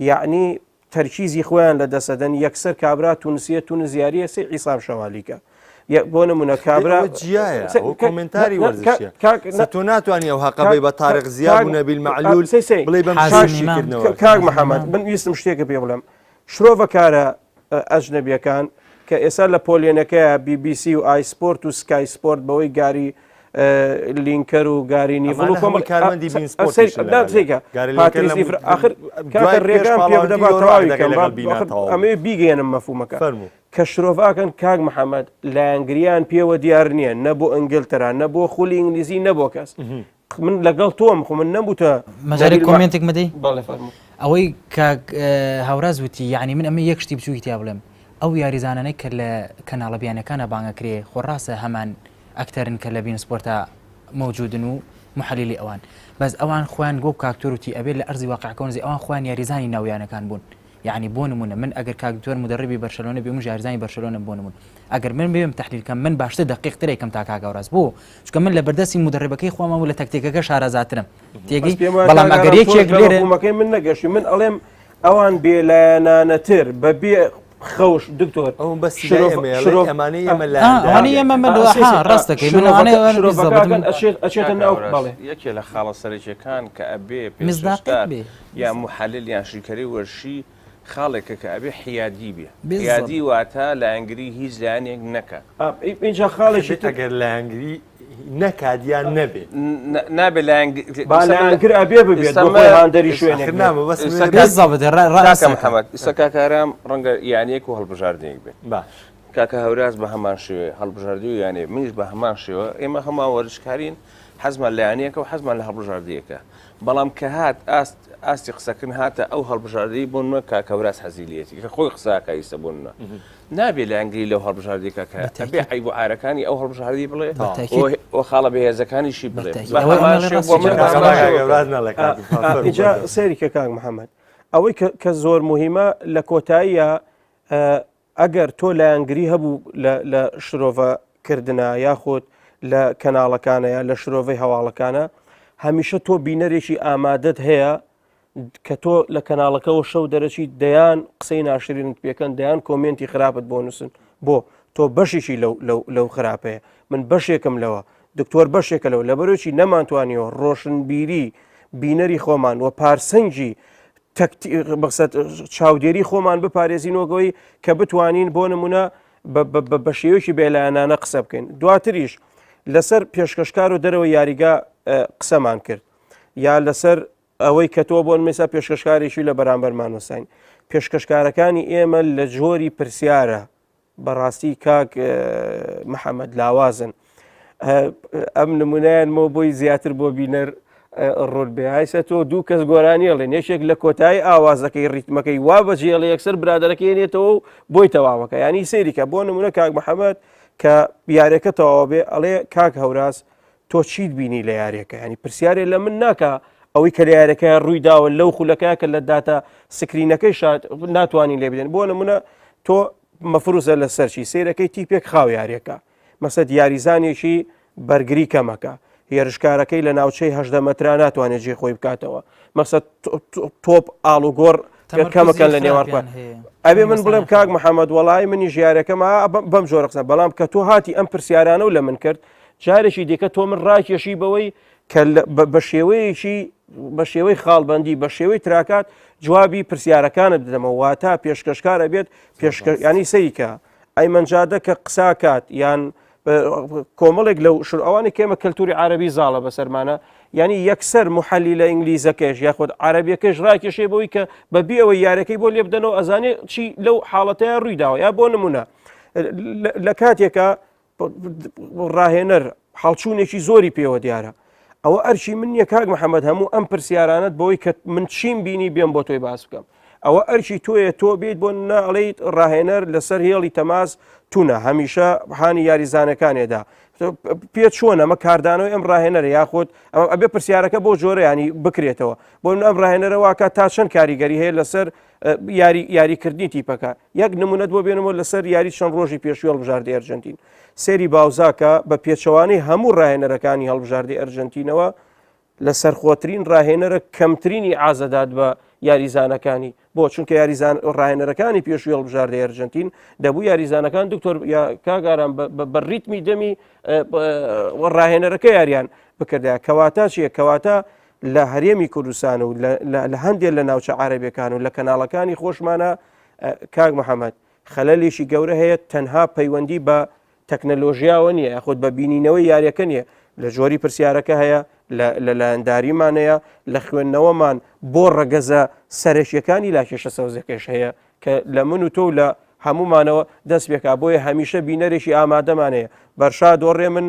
یەعنی تەرکیزی خۆیان لە دەسەدەن یەکسەر کابرا تونسیە تونس یاریە سەی عیسام شەوالیکە بۆ نمونە کابرا جیایە کۆمنتاری وەرزشیە تۆ ناتوانانی ئەو هەقە بەی بە تارق زیاد و نەبیل مەعلول بڵێ بەم کاک محەممەد من ویستم شتێکە پێ بڵێم شرۆڤەکارە ئەجنەبیەکان کە ئێستا لە پۆلێنەکەیە بی بی سی و ئای سپۆرت و سکای سپۆرت بەوەی گاری لینکەر و گاری نیڤڵ و کۆمەڵ کارمەندی بین ئاخر ڕێگام پێ بدە با تەواوی کەم ئەمەوێ بیگەیەنم مەفهومەکە کە شرۆڤاکەن کاک محەممەد لایەنگریان پێوە دیار نییە نە بۆ ئینگلتەرا نە بۆ خولی ئینگلیزی نە بۆ کەس من لەگەڵ تۆم خۆ من نەبووتە مەجارێک comment ێک مدەی ئەوەی کاک هاوراز وتی یعنی من ئەمە یەک شتی بچووکی تیا بڵێم ئەو یاریزانانەی کە لە کەناڵە بیانەکانە بانگەکرێ خۆ ڕاستە هەمان ئەکتەرن کە لە بین سپۆرتا مەوجودن و محلیلی ئەوان بەس ئەوان خۆیان گۆ کاکتۆر وتی ئەبێت لە ئەرزی واقعەکە ئەوان خۆیان یاریزانی ناویانەکان بوون یەعنی بۆ نمونە من ئەگەر کاک دکتۆر مدەڕیبی بەرشەلۆنە بێ منش یاریزانی بەرشەلۆنەم بۆ نمون ئەگەر من بێم تحلیل کەم من باشتر دقیق ترێ کەم تا کاک ئەوراز بۆ چونکە من لە بەردەستی مدەڕیبەکەی خۆمم و لە تەکتیکەکە شارەزاترم تێگەی بەڵام ئەگەر یەکێک لێرە مەفهومەکەی من نەگەشتی من ئەڵێم ئەوان بێلایەنانەتر بە بێ خەوش دکتۆر ئەو بەس شرۆڤ ئەمانەی ئێمە ئەوانەی ئێمە من ڕاست دەکەی من ئەوانەی شرۆڤەکان ئەچێت ئەچێتە ناو بەڵێ یەکێ لە خاڵە سەرەکیەکان کە ئەبێ مزداقێک پێشکەشکار بێ یان موحەلیل یان شیکەرەی وەرشی خاڵێکە کە ئەبێ حیادی بێ. حیادی واتە لایەنگری هیچ لایەنێک نەکات. ئینجا خاڵێکی تر. ئەگەر لایەنگری نەکات یان نەبێ. نابێ لایەنگر. با لایەنگر ئەبێ ببێت بۆ خۆی هاندەری شوێنێک بێت. بالضبط کاکە محەمەد ئیستا کاکە ئارام ڕەنگە یانەیەک و هەڵبژاردنێک بێت. باش. کاکە هەوراز بە هەمان شێوەیە هەڵبژاردەی و یانەیە منیش بە هەمان شێوە ئێمە هەمان وەرزشکارین حەزمان لە یانەیەکە و حەزمان لە هەڵبژاردەیەکە بەڵام کە هات ئاست ئاستی قسەکردن هاتە ئەو هەڵبژاردەی بۆ نمونە کاکە هەوراز حەزی لێتی کە خۆی قساکە ئیسە بۆ نمونە نابێ لایەنگری لەو هەڵبژاردەی کە ئەبێ عیب و عارەکانی ئەو هەڵبژاردەی بڵێ و خاڵە بەهێزەکانیشی بڵێ ئینجا سەیری کە کاک محەممەد ئەوەی کە زۆر مهمە لە کۆتاییە ئەگەر تۆ لایەنگری هەبوو لە لە شرۆڤە کردنا یاخود لە کەناڵەکانە یا لە شرۆڤەی هەواڵەکانە هەمیشە تۆ بینەرێکی ئامادەت هەیە کە تۆ لە کەناڵەکەەوە شەو دەرەچی دەیان قسەی ناشرینت پێکەن دەیان comment ی خراپت بۆ نووسن بۆ تۆ بەشێکی لەو لەو لەو خراپەیە من بەشێکم لەوە دکتۆر بەشێکە لەوە لەبەرۆکی نەمانتوانیەوە ڕۆشنبیری بینەری خۆمان و پارسەنگی. مەقسەد چاودێری خۆمان بپارێزین وەگەوەی کە بتوانین بۆ نمونە بە شێوەیەکی بێلایەنانە قسە بکەین دواتریش لەسەر پێشکەشکار و دەرەوە یاریگا قسەمان کرد یا لەسەر ئەوەی کە تۆ بۆن مێسا پێشکەشکارێکی لە بەرامبەرمان وەساین پێشکەشکارەکانی ئێمە لە جۆری پرسیارە بەڕاستی کاک محەممەد لاوازن ئەم نمونیان مۆ بۆی زیاتر بۆ بینەر ڕوون بێ هایسە تۆ دوو کەس گۆرانیڵێن یەکێک لە کۆتایی ئاوازەکەی ڕیتمەکەی وا بەجێڵێ یەکسەر برادەرەکەی نێتەوە و بۆی تەواوەکە ینی سەیریکە بۆ نمونە کاک محەممەد کە یارەکە تەواو بێ ئەڵێ کاک هەوراز تۆ چیت بینی لە یاریەکە ینی پرسیارێ لە من ناکە ئەوەی کە لە یاریەکە ڕووی داوە لەو خولەکە کە لە داتا screen ەکەی شات ناتوانین لێ بدەن بۆ نمونە تۆ مەفروزە لە سەرچی سیرەکەی تیپێک خاو یاریەکە مەسەد یاریزانێکی بەرگری کەمەکە هێرشکارەکەی لە ناوچەی هەدە مەترا ناتوانێت جێ خۆی بکاتەوە مەسە تۆپ ئاڵوگۆڕ کەمەکەن لە نێوان خۆیان ئەبێ من بڵێم کاک محەممەد وەڵی منی ژیارەکەم بەم جۆرە قسە بەڵام کە تۆ هاتی ئەم پرسیارانە و لە من کرد جارێکی دیکە تۆ من ڕاکێشی بەوەی کە بە شێوەیەکی بە شێوەی خاڵبندی بە شێوەی تراکات جوابی پرسیارەکانت بدەمەوە واتە پێشکەشکارە بێت پێشکە ینی سەیکە ئەیمەنجادە کە قساکات یان کۆمەڵێک لەو شر ئەوانی کێمە کەلتوری عربی زاڵە بەسەرمانە ینی یەکسەر محلی لە ئینگلیزەکەش یاخود عربیەکەش ڕاکێشێ بۆی کە بەبی ئەوە یارەکەی بۆ لێ بدەنەوە ئەزانێ چی لەو حاڵەتەیە ڕوویداوە یا بۆ نمونە لە کاتێکە ڕاهێنەر هەڵچوونێکی زۆری پێوە دیارە ئەوە ئەرکی من نییە کاک محەممەد هەموو ئەم پرسیارانت بۆی کە من چیم بینی بێم بۆ تۆی باس بکەم ئەوە ئەرکی تۆیە تۆ بیت بۆ ناڵیت ڕاهێنەر لەسەر هێڵی تەماس تونە هەمیشە هانی یاریزانەکانێدا پێ چۆن ئەمە کاردانەوەی ئەم ڕاهێنەر یاخود ئەمە ئەبێ پرسیارەکە بۆ جۆرەیانی بکرێتەوە بۆ ئەم ڕاهێنەرە واکە تا چەند کاریگەری هەیە لەسەر یاری یاریکردنی تیپەکە یەک نمونەت بۆ بێنمەوە لەسەر یاری چەند ڕۆژی پێشوی هەڵبژاردەی ئەرجەنتین سێری باوزاکە بە پێچەوانەی هەموو ڕاهێنەرەکانی هەڵبژاردەی ئەرجەنتینەوە لە سەرخۆترین ڕاهێنەرە کەمترینی ئازەدات بە یاریزانەکانی بۆ چونکە یاریزان ڕاهێنەرەکانی پێشوی هەڵبژاردەی ئەرجەنتین دەبوو یاریزانەکان دکتۆر کاگاران بە ڕیتمی دەمی ڕاهێنەرەکە یاریان بکردایە کەواتە چیە کەواتە لە هەرێمی کوردستان و لە هەندێک لە ناوچە عربەکان و لە کەناڵەکانی خۆشمانە کاک محەممەد خەلەلێکی گەورە هەیە تەنها پەیوەندی بە تەکنەلۆژیاوە نییە یاخود بە بینینەوەی یاریەکە نییە لە جۆری پرسیارەکە هەیە لە لایەنداریمانەیە لە خوێندنەوەمان بۆ ڕەگەزە سەرەکیەکانی لاکێشە سەوزەکەش هەیە کە لە من و تۆ لە هەمومانەوە دەست پێکا بۆیە هەمیشە بینەرێکی ئامادەمان هەیە بەرشا دۆڕێ من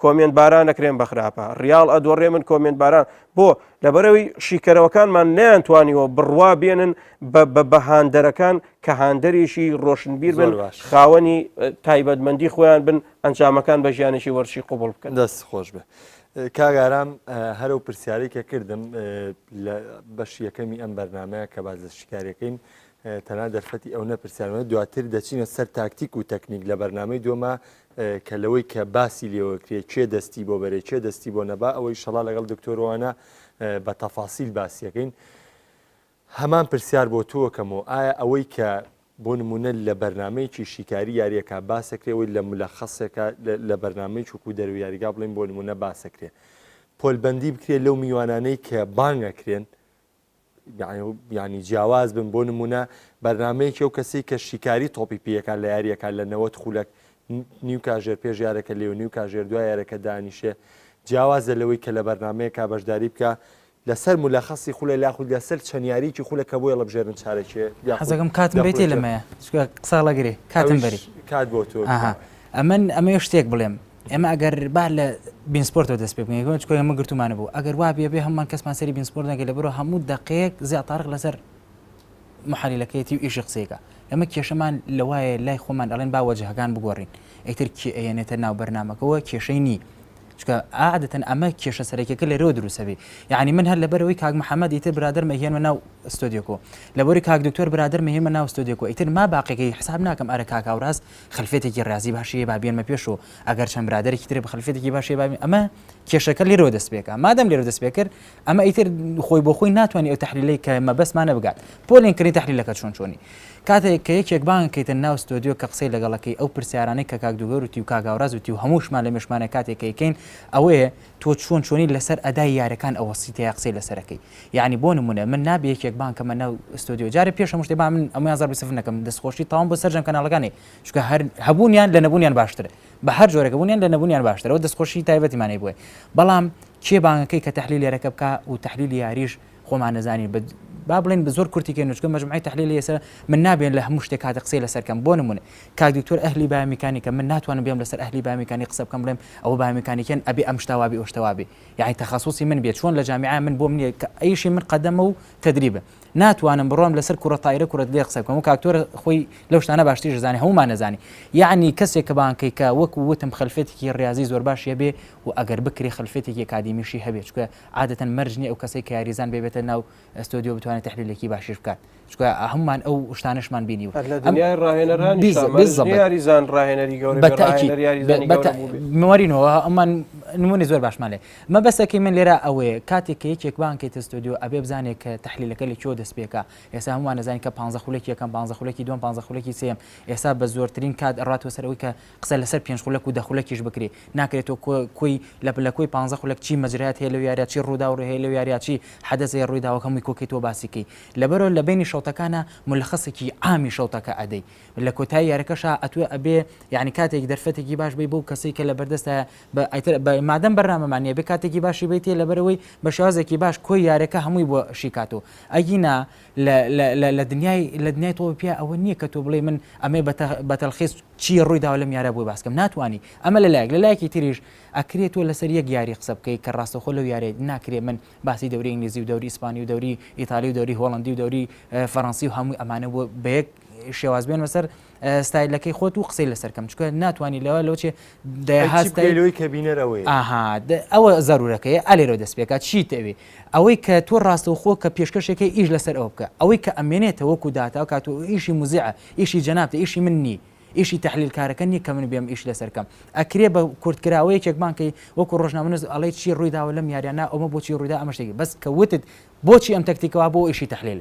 comment باران ئەکرێن بە خراپە ڕیاڵ ئەدۆڕێ من comment باران بۆ لەبەرەوەی شیکەرەوەکانمان نیان توانیوە بڕوا بێنن بە هاندەرەکان کە هاندەرێکی ڕۆشنبیر بن خاوەنی تایبەتمەندی خۆیان بن ئەنجامەکان بە ژیانێکی وەرزشی قوبڵ بکەن. دەست خۆش بێ کاک ئارام هەر ئەو پرسیارەی کە کردم لە بەشی یەکەمی ئەم بەرنامەیە کە باس لە شیکاریەکەین تەنها دەرفەتی ئەو نەپرسیارمە دواتر دەچینە سەر تاکتیک و تەکنیک لە بەرنامەی دووەما کە لەوەی کە باسی لێوەکرێ کێ دەستی بۆ بەرێ کێ دەستی بۆ نەبا ئەوەی شەڵا لەگەڵ دکتۆروانە بە تەفاسیل باسیەکەین هەمان پرسیار بۆ تۆکەمەوە ئایا ئەوەی کە بۆ نمونە لە بەرنمەیەکی شیکاری یاریەکە باسەکرێ ئەوەی لە ملەخەسێکە لە بەرنمەی چوکو دەرو یاریگا بڵین بۆ نمونە باسەکرێ پۆلبندی بکرێت لەو میوانانەی کە بانگەکرێن یانی جیاواز بن بۆ نمونە بەرنمەیەکی ئەو کەسی کە شیکاری تۆپی پێیەکە لە یاریەکە لە 90 خولەک نیو کاژێر پێش یارەکە لێ و نیو کاژێر دوای یارەکە دانیشێ جیاوازە لەوەی کە لە بەرنمەیەکە بەشداری بکە لەسەر ملەخەسی خولە لاخود لەسەر چەند یاریکی خولە کە بۆی هەڵبژێرن چارەکێ حەزەکەم کاتم بێتێ لەمەیە چونکە قسە هەڵەگرێ کاتم بەری کات بۆ تۆ ئەمن ئەمەیە شتێک بڵێم ئێمە ئەگەر با لە beIN Sport ەوە دەست پێ بکەین چونکە ئێمە گرتومانە بوو ئەگەر وا بێ بێ هەموومان کەسمان سەری beIN Sport نەکەی لەبەرەوە هەموو دەقەیەک زیا تارق لەسەر محەلیلەکەیەتی و ئیشی قسەیەکە ئێمە کێشەمان لەوایە لای خۆمان ئەڵێن با وەجهەکان بگۆڕین ئیتر کێ ئەیەنێتە ناو بەرنامەکەوە کێشەی نی چونکە عادەتەن ئەمە کێشە سەرەکیەکە لێرەوە دروستە بێ یعنی من هەر لەبەرەوەی کاک محەممەد ئیتر برادەر مەهێنمە ناو ستۆدیۆکۆ لەبەری کاک دکتۆر برادەر مەهێنمە ناو ستۆدیۆکۆ ئیتر ما باقیەکەی حساب ناکەم ئەرە کاک هاوراز خلفێتێکی ڕاضی باشی هەیە با بێنمە پێش و ئەگەر چەند برادەرێکی تر بە خلفێتێکی باشی با ئەمە کێشەکە لێرەوە دەست پێکا مادەم لێرە دەست پێکرد ئەمە ئیتر خۆی بۆ خۆی ناتوانانی ئەو تحلیلەی کە مەبەستمانە بگات پۆلێن کردنی تحلیلەکە چۆن چۆنی. کاتێک کە یەکێک بانگ کەیتە ناو ستۆدیۆ کە قسەی لەگەڵەکەی ئەو پرسیارانەی کە کاک دوگەر وتی و کاک هاوراز وتی و هەمووشمان لە مێشمانە کاتێک کە ئەیکەین ئەوەیە تۆ چۆن چۆنی لەسەر ئەدای یارەکان ئەوەستی تیا قسەی لەسەرەکەی یعنی بۆ نمونە من نابێ یەکێک بانگ کەمە ناو ستۆدیۆ جارێ پێش هەموو شتێ با من ئەمەیان زەربی سفر نەکەم دەستخۆشی تەواوم بۆ سەرجەم کەناڵەکانی چونکە هەر هەبوونیان لە نەبوونیان باشترە بە هەر جۆرێک بوونیان لە نەبوونیان باشترە و دەستخۆشی تایبەتیمان هەیە بۆی بەڵام کێ بانگەکەی کە تەحلیل یارەکە بکا و تەحلیلی یاریش خۆمان نەزانین بە با بڵێن بە زۆر کورتی کەین چونکە مەجموعەی تەحلیلی ئێستا من نابێن لە هەموو شتێک کاتە قسەی لەسەر کەم بۆ نمونە کاک دکتۆر ئەهلی بایۆمیکانیکە من ناتوانم بێم لەسەر ئەهلی بایۆمیکانی قسە بکەم بڵێم ئەوە بایۆمیکانیکەن ئەبێ ئەم شتە وابێ ئەو شتە وابێ یعنی تەخەسوسی من بێت چۆن لە جامیعە من بۆم نییە کە ئەیشی من قەدەمە و تەدریبە ناتوانم بڕۆم لەسەر کوڕە تایرە کوڕە دلێر قسە بکەم و کاکتۆر خۆی لەو شتانە باشتریش دەزانێ هەموومان نەزانی یعنی کەسێک کە بانکەی کە وەکو وتم خەلفێتێکی ڕاضی زۆر باشی هەبێ و ئەگەر بکرێ خەلفێتێکی ئەکادیمیشی هەبێ چونکە عادەتەن مەرج نییە ئەو کەسەی کە یاریزان بێ بێتە ناو ئەستۆدیۆ بتوانێت تەحلیلێکی باشیش بکات چونکە هەموومان ئەو شتانەشمان بینیوە. هەر لە دنیای ڕاهێنەرانیشا مەرج نییە یاریزان ڕاهێنەری گەورە بێ ڕاهێنەر یاریزانی گەورە بووبێ. مۆرینۆ ئەمان نموونەی زۆر باشمان لێ. مەبەستەکەی من لێرە ئەوەیە کاتێک کە یەکێک بانگ کەیتە ستۆدیۆ ئەبێ بزانێ کە تەحلیلەکە لە کوێوە دەست پێکا. ئێستا هەموومان ئەزانین کە پانزە خولەکی یەکەم، پانزە خولەکی دووەم، پانزە خولەکی سێیەم. ئێستا بە زۆرترین کات ئەڕاتەوە سەر ئەوەی کە قسە لەسەر پێنج خولەک و دە خولەکیش بکرێ. ناکرێت تۆ کۆی لە لە کۆی پانزە خولەک چی مەجرایات هەیە لەو یاریە چی ڕووداو هەیە لەو یاریە چی حەدەس هەیە ڕوویداوە هەمووی کۆکەی تۆ باسی کەی لەبەرەوە لە بەینی شەوتەکانا مولەخەسێکی عامی شەوتەکە ئەدەی لە کۆتایی یارەکەشا ئەتوێ ئەبێ یعنی کاتێک دەرفەتێکی باش بی بەو کەسەی کە لە بەردەستە بە ئیتر بە مادەم بەرنامەمان نیە بێ کاتێکی باشی بیتێ لەبەرەوەی بە شێوازێکی باش کۆی یارەکە هەمووی بۆ شیکاتەوە ئەگینا لە لە لە لە دنیای لە دنیای تۆپی پێ ئەوە نییە کە تۆ بڵێی من ئەمێ بە تەلخیس چی ڕووی داوە لەم یارە بۆی باسکەم ناتوانی ئەمە لە لایەک لە لایەکی تریش ئەکرێ تۆ لەسەر یەک یاری قسە بکەی کە ڕاستەوخۆ لەو یارەی ناکرێ من باسی دەوری ئینگلیزی و دەوری ئیسپانی و دەوری ئیتالی و دەوری هۆڵندی و دەوری فەڕەنسی و هەمووی ئەمانە بۆ بە یەک شێواز بێنمە سەر ستایلەکەی خۆت و قسەی لەسەر کەم چونکە ناتوانانی لەوە لەو چێ دەیەها ستایل کە بینەرەوەی ئاها ئەوە زەرورەکەی ئەلێرەوە دەست پێکات چی تەوێ ئەوەی کە تۆ ڕاستەوخۆ کە پێشکەشێکەی ئیش لەسەر ئەوە بکە ئەوەی کە ئەمێنێتەوە وەکو داتا و کات و ئیشی موزیعە ئیشی جەنابتە ئیشی من نی ئیشی تەحلیلکارەکە نییە کە من بێم ئیش لەسەر کەم ئەکرێ بە کورتکراوە یەکێکمان کەی وەکو ڕۆژنامەنووس ئەڵێ چی ڕوویداوە لەم یاریانە ئەومە بۆچی ڕوویدا ئەمە شتێکی بەس کە وتت بۆچی ئەم تەکتیکەوە بۆ ئیشی تەحلیل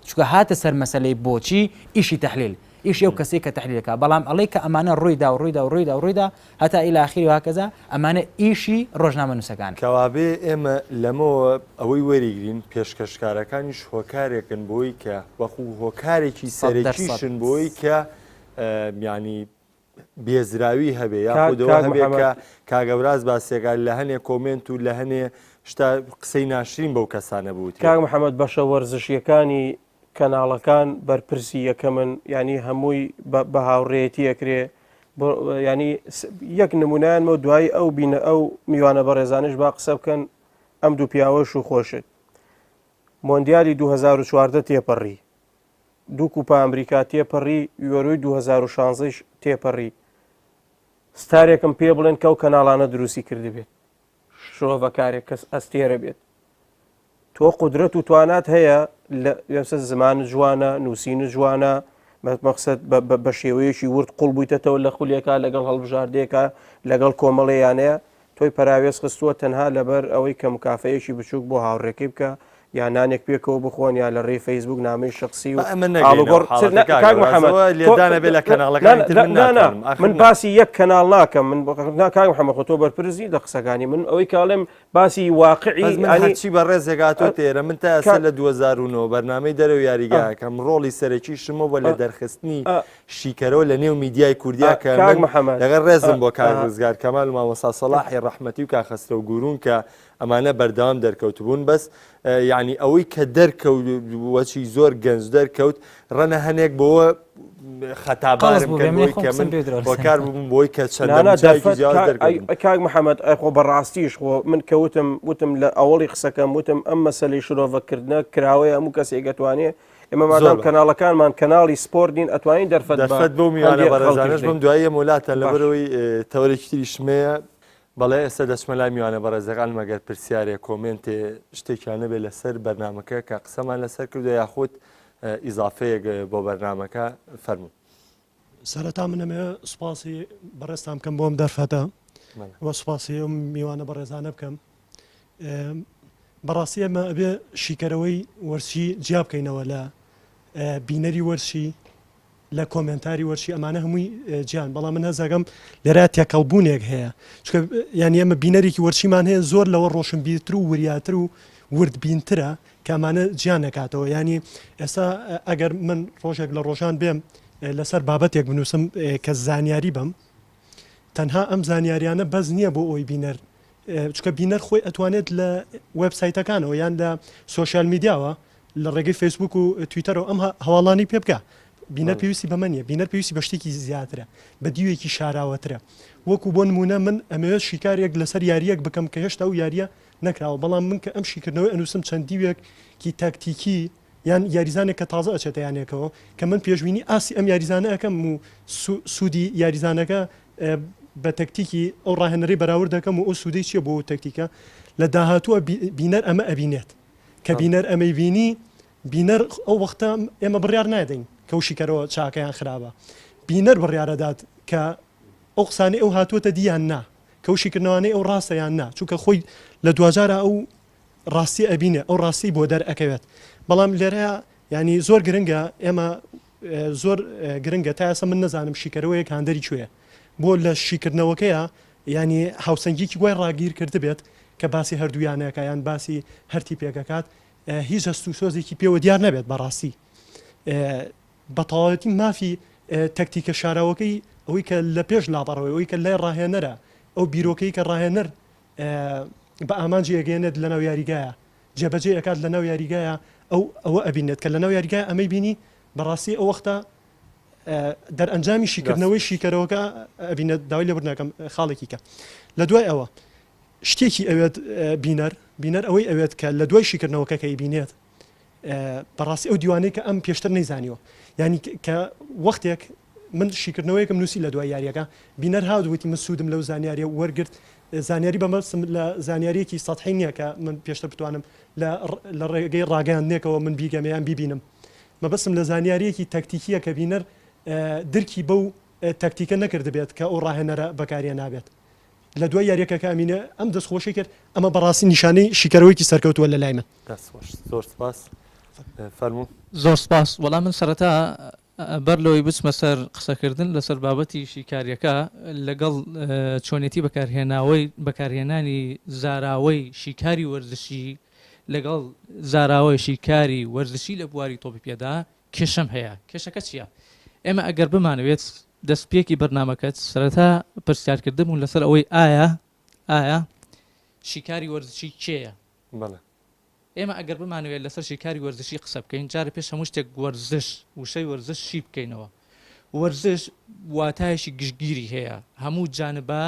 چونکە هاتە سەر مەسەلەی بۆچی ئیشی تەحلیل ئیشی ئەو کەسەی کە تەحلیل دەکات بەڵام ئەڵێی کە ئەمانە ڕوویدا و ڕوویدا و ڕوویدا و ڕوویدا هەتا ئیلا ئاخیری وهکذا ئەمانە ئیشی ڕۆژنامەنووسەکانە. کەوابێ ئێمە لەمەوە ئەوەی وەریگرین پێشکەشکارەکانیش هۆکارێکن بۆی کە وەخو هۆکارێکی سەرەکیشن بۆی کە یانی بێزراوی هەبێ یاخود ئەوە هەبێ کە کاک ئەوراز باسیەکە لە هەنێ comment و لە هەنێ شتا قسەی ناشرین بەو کەسانە بوترێ. کاک محەمەد بەشە وەرزشیەکانی کەناڵەکان بەرپرسی یەکەمن یانی هەمووی بە هاوڕێیەتی ئەکرێ ینی یەک نمونیانمە دوایی ئەو بینە ئەو میوانە بەڕێزانش با قسە بکەن ئەم دوو پیاوەش و خۆشت مۆندیالی 2014 تێپەڕی دوو کوپا ئەمریکا تێپەڕی، یۆرۆی 2016 یش تێپەڕی. ستارێکم پێ بڵێن کە ئەو کەناڵانە دروستی کردبێت، شرۆڤەکارێک کەس ئەستێرە بێت. تۆ قودرەت و توانات هەیە لە ئێستا زمانت جوانە، نووسینت جوانە، مەقسەد بە شێوەیەکی ورد قوڵ بوویتەتەوە لە خولێکا لەگەڵ هەڵبژاردەیەکا لەگەڵ کۆمەڵێ یانەیە تۆی پەراوێز خستووە تەنها لەبەر ئەوەی کە مکافەیەکی بچووک بۆ هاوڕێکەی بکە یا نانێک پێکەوە بخۆن یا لە ڕێی فەیسبوک نامەی شخصی و ئەمە ئاڵوگۆڕ کاک محەممەد لێدانە بێ لە کەناڵەکانی تر من ناتوانم ئاخر من باسی یەک کەناڵ ناکەم من نا کاک محەممەد خۆ تۆ بەرپرس نیت لە قسەکانی من ئەوەی کاڵێم باسی واقعی بەس من هەرچی بەڕێزێک هاتۆ تێرە من تا ئێستا لە 2009 بەرنامەی دەرەوە یاریگاکەم ڕۆڵی سەرەکی شمە بۆ لە دەرخستنی شیکەرەوە لە نێو میدیای کوردیا کە کاک محەمەد لەگەڵ ڕێزم بۆ کاک ڕزگار کەمال و مامۆستا سەڵاحی ڕەحمەتی و کاک خەسرەو گورون کە ئەمانە بەردەوام دەرکەوتبوون بەس یعنی ئەوەی کە دەرکەوت وەچی زۆر گەنج دەرکەوت ڕەنە هەنێک بۆوە خەتابارم کە بۆی کە من هۆکار بووم بۆی کە چەند کاک محەممەد ئەخۆ بەڕاستیش خۆ من کەوتم وتم لە ئەوڵی قسەکەم وتم ئەم مەسلەی شرۆڤەکردنە کراوەیە هەموو کەسێک دەتوانێت ئێمە مادام کەناڵەکانمان کەناڵی سپۆرت نین ئەتوانین دەرفەت دەرفەت بۆ میوانە بەڕێزانش بم دوایی مولاتە لەبەرەوەی تەوەرێکی تریشمەیە بەڵێ ئێستا دەچمە لای میوانە بەڕێزەکان مەگەر پرسیارێ comment ێ شتێکیان نەبێت لەسەر بەرنمەکە کە قسەمان لەسەر کردو یاخود ئیزافەیەک بۆ بەرنمەکە فەرموو. سەرەتا من ئەمەوێ سوپاسی بەڕێزتان بکەم بۆ ئەم دەرفەتە و سوپاسی ئەم میوانە بەڕێزانە بکەم بەڕاستی ئێمە ئەبێ شیکەرەوەی وەرزشی جیا بکەینەوە لە بینەری وەرزشی. لە commentary وەرزشی ئەمانە هەمووی جیان بەڵام من هەزەکەم لێرە تێکەڵبوونێک هەیە چونکە یانی ئێمە بینەرێکی وەرزشیمان هەیە زۆر لەوە ڕۆشنبیرتر و وریاتر و وردبینترە کە ئەمانە جیا نەکاتەوە یانی ئێستا ئەگەر من ڕۆژێک لە ڕۆژان بێم لەسەر بابەتێک بنووسم کە زانیاری بم تەنها ئەم زانیاریانە بەس نییە بۆ ئەوی بینەر چونکە بینەر خۆی ئەتوانێت لە وێبسایتەکانەوە یان لە social media وە لە ڕێگەی فەیسبوک و تویتەرەوە ئەم هەواڵانی پێ بگا بینەر پێویستی بەمە نییە بینەر پێویستی بە شتێکی زیاترە بە دیوێکی شاراوەترە وەکو بۆ نمونە من ئەمەوێت شیکارێک لەسەر یاریەک بکەم کە هێشتا ئەو یاریە نەکراوە بەڵام من کە ئەم شیکردنەوەی ئەنووسم چەند دیوێکی تاکتیکی یان یاریزانێک کە تازە ئەچێتە یانێکەوە کە من پێشبینی ئاستی ئەم یاریزانە ئەکەم و سوودی یاریزانەکە بە تەکتیکی ئەو ڕاهێنەرەی بەراورد دەکەم و ئەو سوودەی چییە بۆ ئەو تەکتیکە لە داهاتووە بینەر ئەمە ئەبینێت کە بینەر ئەمەی بینی بینەر ئەو وەختە ئێمە بڕیار نادەین کە ئەو شیکەرەوە چاکە یان خراپە بینەر بڕیارەدات کە ئەو قسانەی ئەو هاتووەتە دی یان نا کە ئەو شیکردنەوانەی ئەو ڕاستە یان نا چونکە خۆی لە دواجارا ئەو ڕاستی ئەبینێ ئەو ڕاستی بۆ دەر ئەکەوێت بەڵام لێرە ینی زۆر گرنگە ئێمە زۆر گرنگە تا ئێستا من نەزانم شیکەرەوەیەک هاندەری کوێیە بۆ لە شیکردنەوەکەیە ینی هاوسەنگیکی وای ڕاگیر کردبێت کە باسی هەردوویانەکە یان باسی هەر تیپێکەکات هیچ هەست و سۆزێکی پێوە دیار نەبێت بەڕاستی بە تەواوەتی مافی تەکتیکە شاراوەکەی ئەوەی کە لە پێش لاپەڕەوەی ئەوەی کە لای ڕاهێنەرە ئەو بیرۆکەی کە ڕاهێنەر بە ئامانجی ئەگەیەنێت لەناو یاریگایە جێبەجێ ئەکات لەناو یاریگایە ئەو ئەوە ئەبینێت کە لەناو یاریگای ئەمەی بینی بەڕاستی ئەو وەختە دەرئەنجامی شیکردنەوەی شیکەرەوەکە ئەبینێت داوای لێبوردنەکەم خاڵێکی کە لە دوای ئەوە شتێکی ئەوێت بینەر بینەر ئەوەی ئەوێت کە لە دوای شیکردنەوەکە کە ئەیبینێت بەڕاستی ئەو دیوانەی کە ئەم پێشتر نەیزانیوە یعنی کە وەختێک من شیکردنەوەیەکم نووسی لە دوای یاریەکە بینەر هات وتی من سوودم لەو زانیاریە وەرگرت زانیاری بەمەسم لە زانیاریەکی سەحی نییە کە من پێشتر بتوانم لە ڕێگەی ڕاگەیاندنێکەوە من بیگەمە یان بیبینم مەبەستم لە زانیاریەکی تەکتیکیە کە بینەر درکی بەو تەکتیکە نەکردبێت کە ئەو ڕاهێنەرە بەکاریە نابێت لە دوای یاریەکە کە ئەمینە ئەم دەستخۆشی کرد ئەمە بەڕاستی نیشانەی شیکەرەوەیەکی سەرکەوتووە لە لای من. دەست خۆش زۆر سپاس فەرموو. زۆر سپاس وەڵا من سەرەتا بەر لەوەی بچمە سەر قسەکردن لەسەر بابەتی شیکاریەکە لەگەڵ چۆنێتی بەکارهێناوەی بەکارهێنانی زاراوەی شیکاری وەرزشی لەگەڵ زاراوەی شیکاری وەرزشی لە بواری تۆپی پێدا کێشەم هەیە کێشەکە چییە؟ ئێمە ئەگەر بمانەوێت دەستپێکی بەرنامەکەت سەرەتا پرسیارکردن بوون لەسەر ئەوەی ئایا ئایا شیکاری وەرزشی کێیە؟ بەڵێ. ئێمە ئەگەر بمانەوێت لەسەر شیکاری وەرزشی قسە بکەین جارێ پێش هەموو شتێک وەرزش وشەی وەرزش شی بکەینەوە وەرزش واتایەکی گشتگیری هەیە هەموو جانبە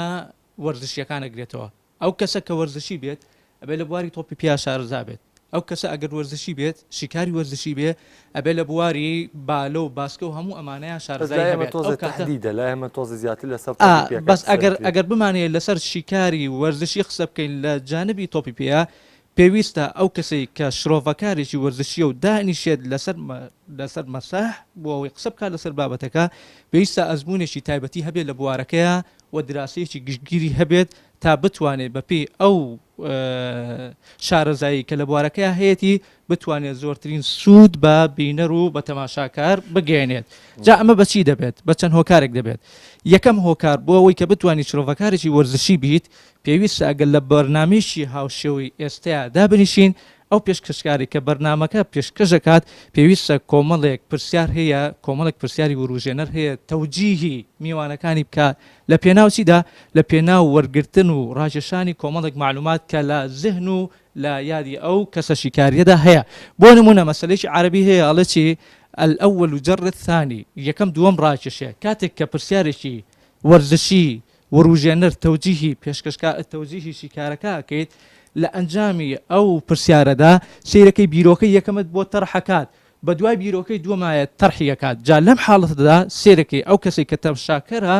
وەرزشیەکان ئەگرێتەوە ئەو کەسە کە وەرزشی بێت ئەبێ لە بواری تۆپی پیا شارەزا بێت، ئەو کەسە ئەگەر وەرزشی بێت شیکاری وەرزشی بێ ئەبێ لە بواری بالە و باسکە و هەموو ئەمانەیان بەس شارەزایی لای ئێمە هەبێت ئەو تۆزێ کاتە تەحدیدە لای ئێمە تۆزێ زیاتر لەسەر ئا تۆپی پێکە بەس قسە ئەگەر دەکرێت. ئەگەر بمانەوێت لەسەر شیکاری وەرزشی قسە بکەین لە جانبی تۆپی پێیا پێویستە ئەو کەسەی کە شرۆڤەکارێکی وەرزشیە و دانیشێت لەسەر لەسەر مەسەح بۆ ئەوەی قسە بکات لەسەر بابەتەکە پێویستە ئەزموونێکی تایبەتی هەبێت لە بوارەکەیا و دراسەیەکی گشتگیری هەبێت تا بتوانێت بەپێی ئەو شارەزایی کە لە بوارەکەیا هەیەتی بتوانێت زۆرترین سوود بە بینەر و بە تەماشاکار بگەیەنێت. جا ئەمە بە چی دەبێت؟ بە چەند هۆکارێک دەبێت. یەکەم هۆکار بۆ ئەوەی کە بتوانیت شرۆڤەکارێکی وەرزشی بیت پێویستە ئەگەر لە بەرنامەیەکی هاوشێوەی ئێستەیا دابنیشین ئەو پێشکەشکارەی کە بەرنامەکە پێشکەش ئەکات پێویستە کۆمەڵێک پرسیار هەیە کۆمەڵێک پرسیاری وروژێنەر هەیە تەوجیهی میوانەکانی بکات لە پێناو چیدا؟ لە پێناو وەرگرتن و ڕاکێشانی کۆمەڵێک مەعلومات کە لە زهن و لە یادی ئەو کەسە شیکاریەدا هەیە. بۆ نموونە مەسەلەیەکی عەرەبی هەیە ئەڵێ چی؟ الاول جر الثانی، یەکەم دووەم ڕاکێشێ. کاتێک کە پرسیارێکی وەرزشی وروژێنەر تەوجیهی پێشکەشکار تەوجیهی شیکارەکە ئەکەیت لە ئەنجامی ئەو پرسیارەدا سەیرەکەی بیرۆکەی یەکەمت بۆ تەرح ئەکات بەدوای بیرۆکەی دووەمایە تەرحی ئەکات جا لەم حاڵەتەدا سەیرەکەی ئەو کەسەی کە تەمشاکەرە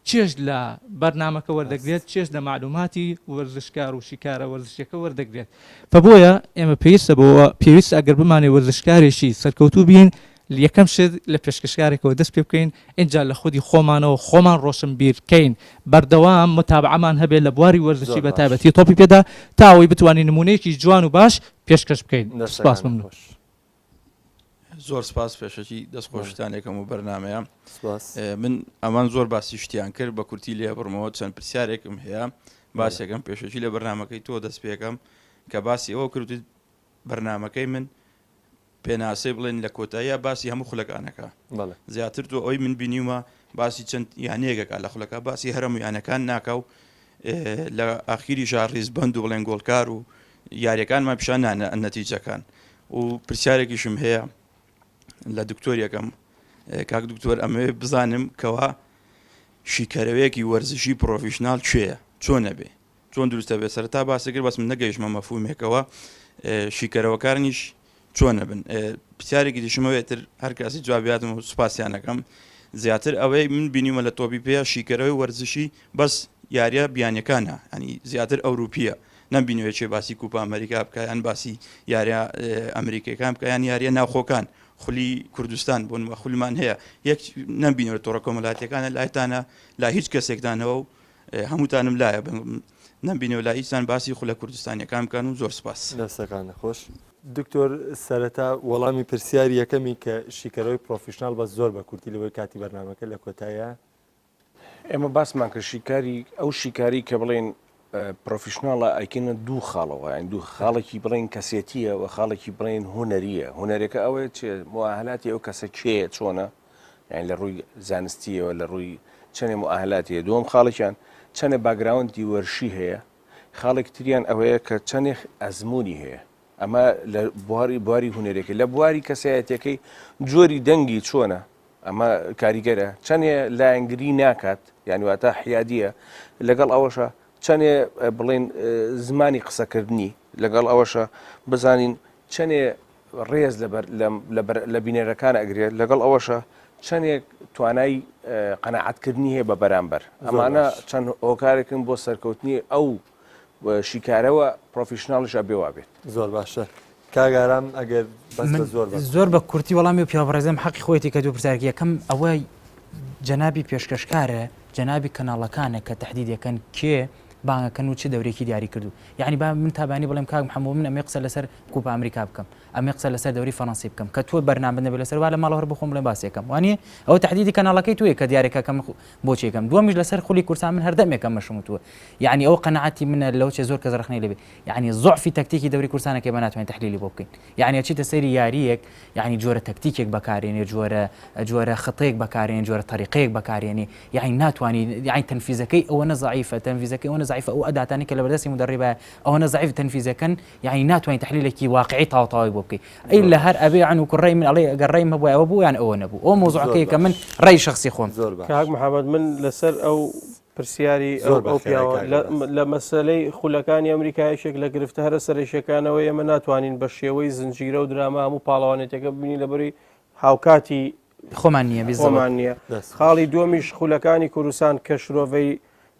چێژ لە بەرنامەکە وەردەگرێت چێژ لە مەعلوماتی وەرزشکار و شیکارە وەرزشیەکە وەردەگرێت فە بۆیە ئێمە پێویستە بۆ پێویستە ئەگەر بمانەوێت وەرزشکارێکی سەرکەوتوو بین یەکەم شت لە پێشکەشکارێکەوە دەست پێ بکەین ئینجا لە خودی خۆمانەوە خۆمان ڕۆشنبیر کەین بەردەوام متابعەمان هەبێت لە بواری وەرزشی زۆر بە باش. تایبەتی تۆپی پێدا تا ئەوەی بتوانین نمونەیەکی جوان و باش پێشکەش بکەین سپاس دەستەکانت ممنون. خۆش. زۆر سپاس پێشەکی دەست خۆشتان یەکەم و بەرنمەیە من ئەمان زۆر باسی شتیان کرد بە کورتی لێ بڕمەوە چەند پرسیارێکم هەیە باسێکم پێشەکی لە بەرنمەکەی تۆ دەست پێکەم کە باسی ئەوە کردیت بەرنمەکەی من پێناسەی بڵێن لە کۆتاییا باسی هەموو خولەکانەکە زیاتر تۆ ئەوی من بینیومە باسی چەند یانەیەکەکە لە خولەکە باسی هەرەمو یانەکان ناکە و لە ئاخیری ژا ڕیزبند و بڵێن گۆڵکار و یاریەکانمان پیشان نانە نەتیجەکان و پرسیارێکیشم هەیە لە دکتۆر یەکەم کاک دکتۆر ئەمەوێ بزانم کەوا شیکەرەوەیەکی وەرزشی professional کوێیە چۆن نەبێ چۆن دروستە بێت سەرەتا باسی کرد بەس من نەگەیشتمە مەفهومێکەوە شیکەرەوەکانیش چۆن نەبن پرسیارێکی دیشمە تر هەر کاسی جوابیاتم و سوپاسیانەکەم زیاتر ئەوەی من بینیمە لە تۆپی پێ شیکەرەوەی وەرزشی بەس یاریە بیانەکانە ئەنی زیاتر ئەوروپیە نەمبینیوە چێ باسی کوپا ئەمریکا بکە یان باسی یاریە ئەمریکەکان بکە یان یاریە ناوخۆکان خولی کوردستان بۆ نمە خولمان هەیە یەک نەمبینەوە تۆڕە کۆمەلاتیەکانە لایتانە لا هیچ کەسێکدانەوە و هەمووتانم لایە نەمبینەوە لا هیچتان باسی خولە کوردستانیەکان بکەن و زۆر سپاس. دەستەکان خۆش دکتۆر سەرەتا وەڵامی پرسیاری یەکەمی کە شیکەرەوەی professional بەس زۆر بە کورتی لەوەی کاتی بەرنامەکە لە کۆتایە ئێمە باسمان کرد شیکاری ئەو شیکاری کە بڵێن professional ە ئەیکەینە دوو خاڵەوە یان دوو خاڵێکی بڵێن کەسێتیە و خاڵێکی بڵێن هونەریە هونەرەکە ئەوەیە چێ مؤهلاتی ئەو کەسە کێیە چۆنە یان لە ڕووی زانستیەوە لە ڕووی چەنێ مؤهلاتی هەیە دووەم خاڵێکیان چەنێ background ی وەرشی هەیە خاڵێک تریان ئەوەیە کە چەنێ ئەزمموی هەیە ئەمە لە بواری بواری هونەرەکەی لە بواری کەسایەتەکەی جۆری دەنگی چۆنە ئەمە کاریگەرە چەنێ لایەنگری ناکات یانی واتە حیادیە لەگەڵ ئەوەشە چەنێ بڵێن زمانی قسەکردنی لەگەڵ ئەوەشە بزانین چەنێ ڕێز لەبەر لە بینەرەکان ئەگرێت لەگەڵ ئەوەشە چەندێک توانای قەنەعەتکردنی هەیە بە بەرامبەر ئەمانە چەند هۆکارێکن بۆ سەرکەوتنی ئەو شیکارەوە professional یش ئەبێ وابێت. زۆر باشە کاک ئارام ئەگەر بەس من بە زۆر بە زۆر بە کورتی وەڵامی و پیاوە بەڕێزم حەقی خۆیەتی کە دوو پرسیارێکی یەکەم ئەوە جەنابی پێشکەشکارە جەنابی کەناڵەکانە کە تەحدیدەکەن کێ بانگەکەن و چ دەورێکی دیاری کردو یعنی با من تابانی بڵێم کاک محەممەد من ئەمێ قسە لەسەر کوپا ئەمریکا بکەم ئەمێ قسە لەسەر دەوری فەڕەنسی بکەم کە تۆ بەرنامەت نەبێ لەسەر وا لە ماڵەوە هەر بخۆم بڵێم باسێکەم وانیە ئەوە تەحدیدی کەناڵەکەی تۆیە کە دیارێکە کەم بۆچی یەکەم دووەمیش لەسەر خولی کوردستان من هەردەمێکە مەشم وتووە یعنی ئەو قەناعەتی منە لەو چێ زۆر کەس ڕەخنەی لێبێ یعنی زۆعفی تەکتیکی دەوری کوردستانەکەی بە ناتوانین تحلیلی بۆ بکەین یعنی ئەچیتە سەیری یاریەک یعنی جۆرە تەکتیکێک بەکارێنێ جۆرە جۆرە خطەیەک بەکارێنێ جۆرە تەریقەیەک بەکارێنێ یعنی ناتوانانی یعنی تەنفیزەکەی ئەوەنە زەعیفە تەنفیزەکەی ئەوەنە زەعیفە ئەو ئەداتانی کە لەبەردەستی مدەڕیبە ئەوەنە زەعیف تەنفیزەکەن یانی ناتوانانی تحلیلێکی واقعی تاو تاوی بۆ بکەی ئەی لە هەر ئەبێ عن و کوڕی من ئەڵێ ئەگەر ڕێم هەبووە ئەوە بوو یان ئەوە نەبوو ئەو مۆزوعەکەی کە من ڕێی شخصی خۆم زۆر باش کاک محەممەد من لەسەر ئەو پرسیاری زۆر ئەو بەخێرای پیاوە کاک لە ئاراس. لە مەسەلەی خولەکانی ئەمریکا یەکێک لە گرفتە هەرە سەرەکیەکانەوە ئێمە ناتوانین بە شێوەی زنجیرە و دراما هەموو پاڵەوانێتەکە ببینین لەبەری هاوکاتی خۆمان نییە بیزەوە خۆمان نییە دەست خۆش. خاڵی دووەمیش خولەکانی کوردستان کە شرۆڤەی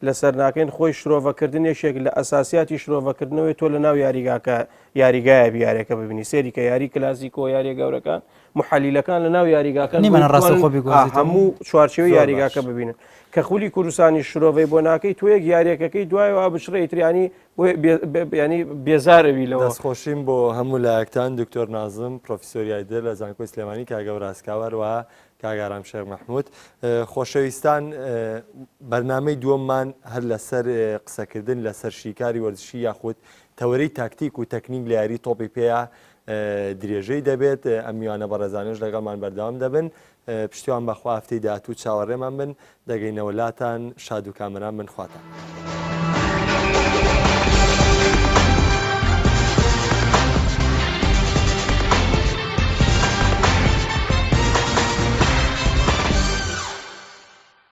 لەسەر ناکەین خۆی شرۆڤەکردن یەکێک لە ئەساسیاتی شرۆڤەکردنەوەی تۆ لە ناو یاریگاکە یاریگایە بیارێکە ببینی سێری کە یاری کلاسیکۆ یاریە گەورەکان محەلیلەکان لە ناو یاریگاکە نیمانە ڕاستەوخۆ بیگوازێتەوە. هەموو چوارچێوەی زۆر یاریگاکە باش. ببینن کە خولی کوردستانی شرۆڤەی بۆ ناکەی تۆ یەک یاریەکەکەی دوایەوە بچڕێ ئیتریانی ینی بێزارەوی لەوە. دەستخۆشیم بۆ هەموو لایەکتان دکتۆر نازم پرۆفیسۆر یایدر لە زانکۆی سلێمانی کاک هەوراز کاوە هەروەها کاک ئارام شێخ مەحمود خۆشەویستان بەرنامەی دووەممان هەر لەسەر قسەکردن لەسەر شیکاری وەرزشی یاخود تەوەرەی تاکتیک و تەکنیک لە یاری تۆپی پێیە درێژەی دەبێت ئەم میوانە بەڕێزانش لەگەڵمان بەردەوام دەبن پشتیوان بەخوا هەفتەی داهاتوو چاوەڕێمان بن دەگەینەوە لاتان شاد و کامەران بن خواتان.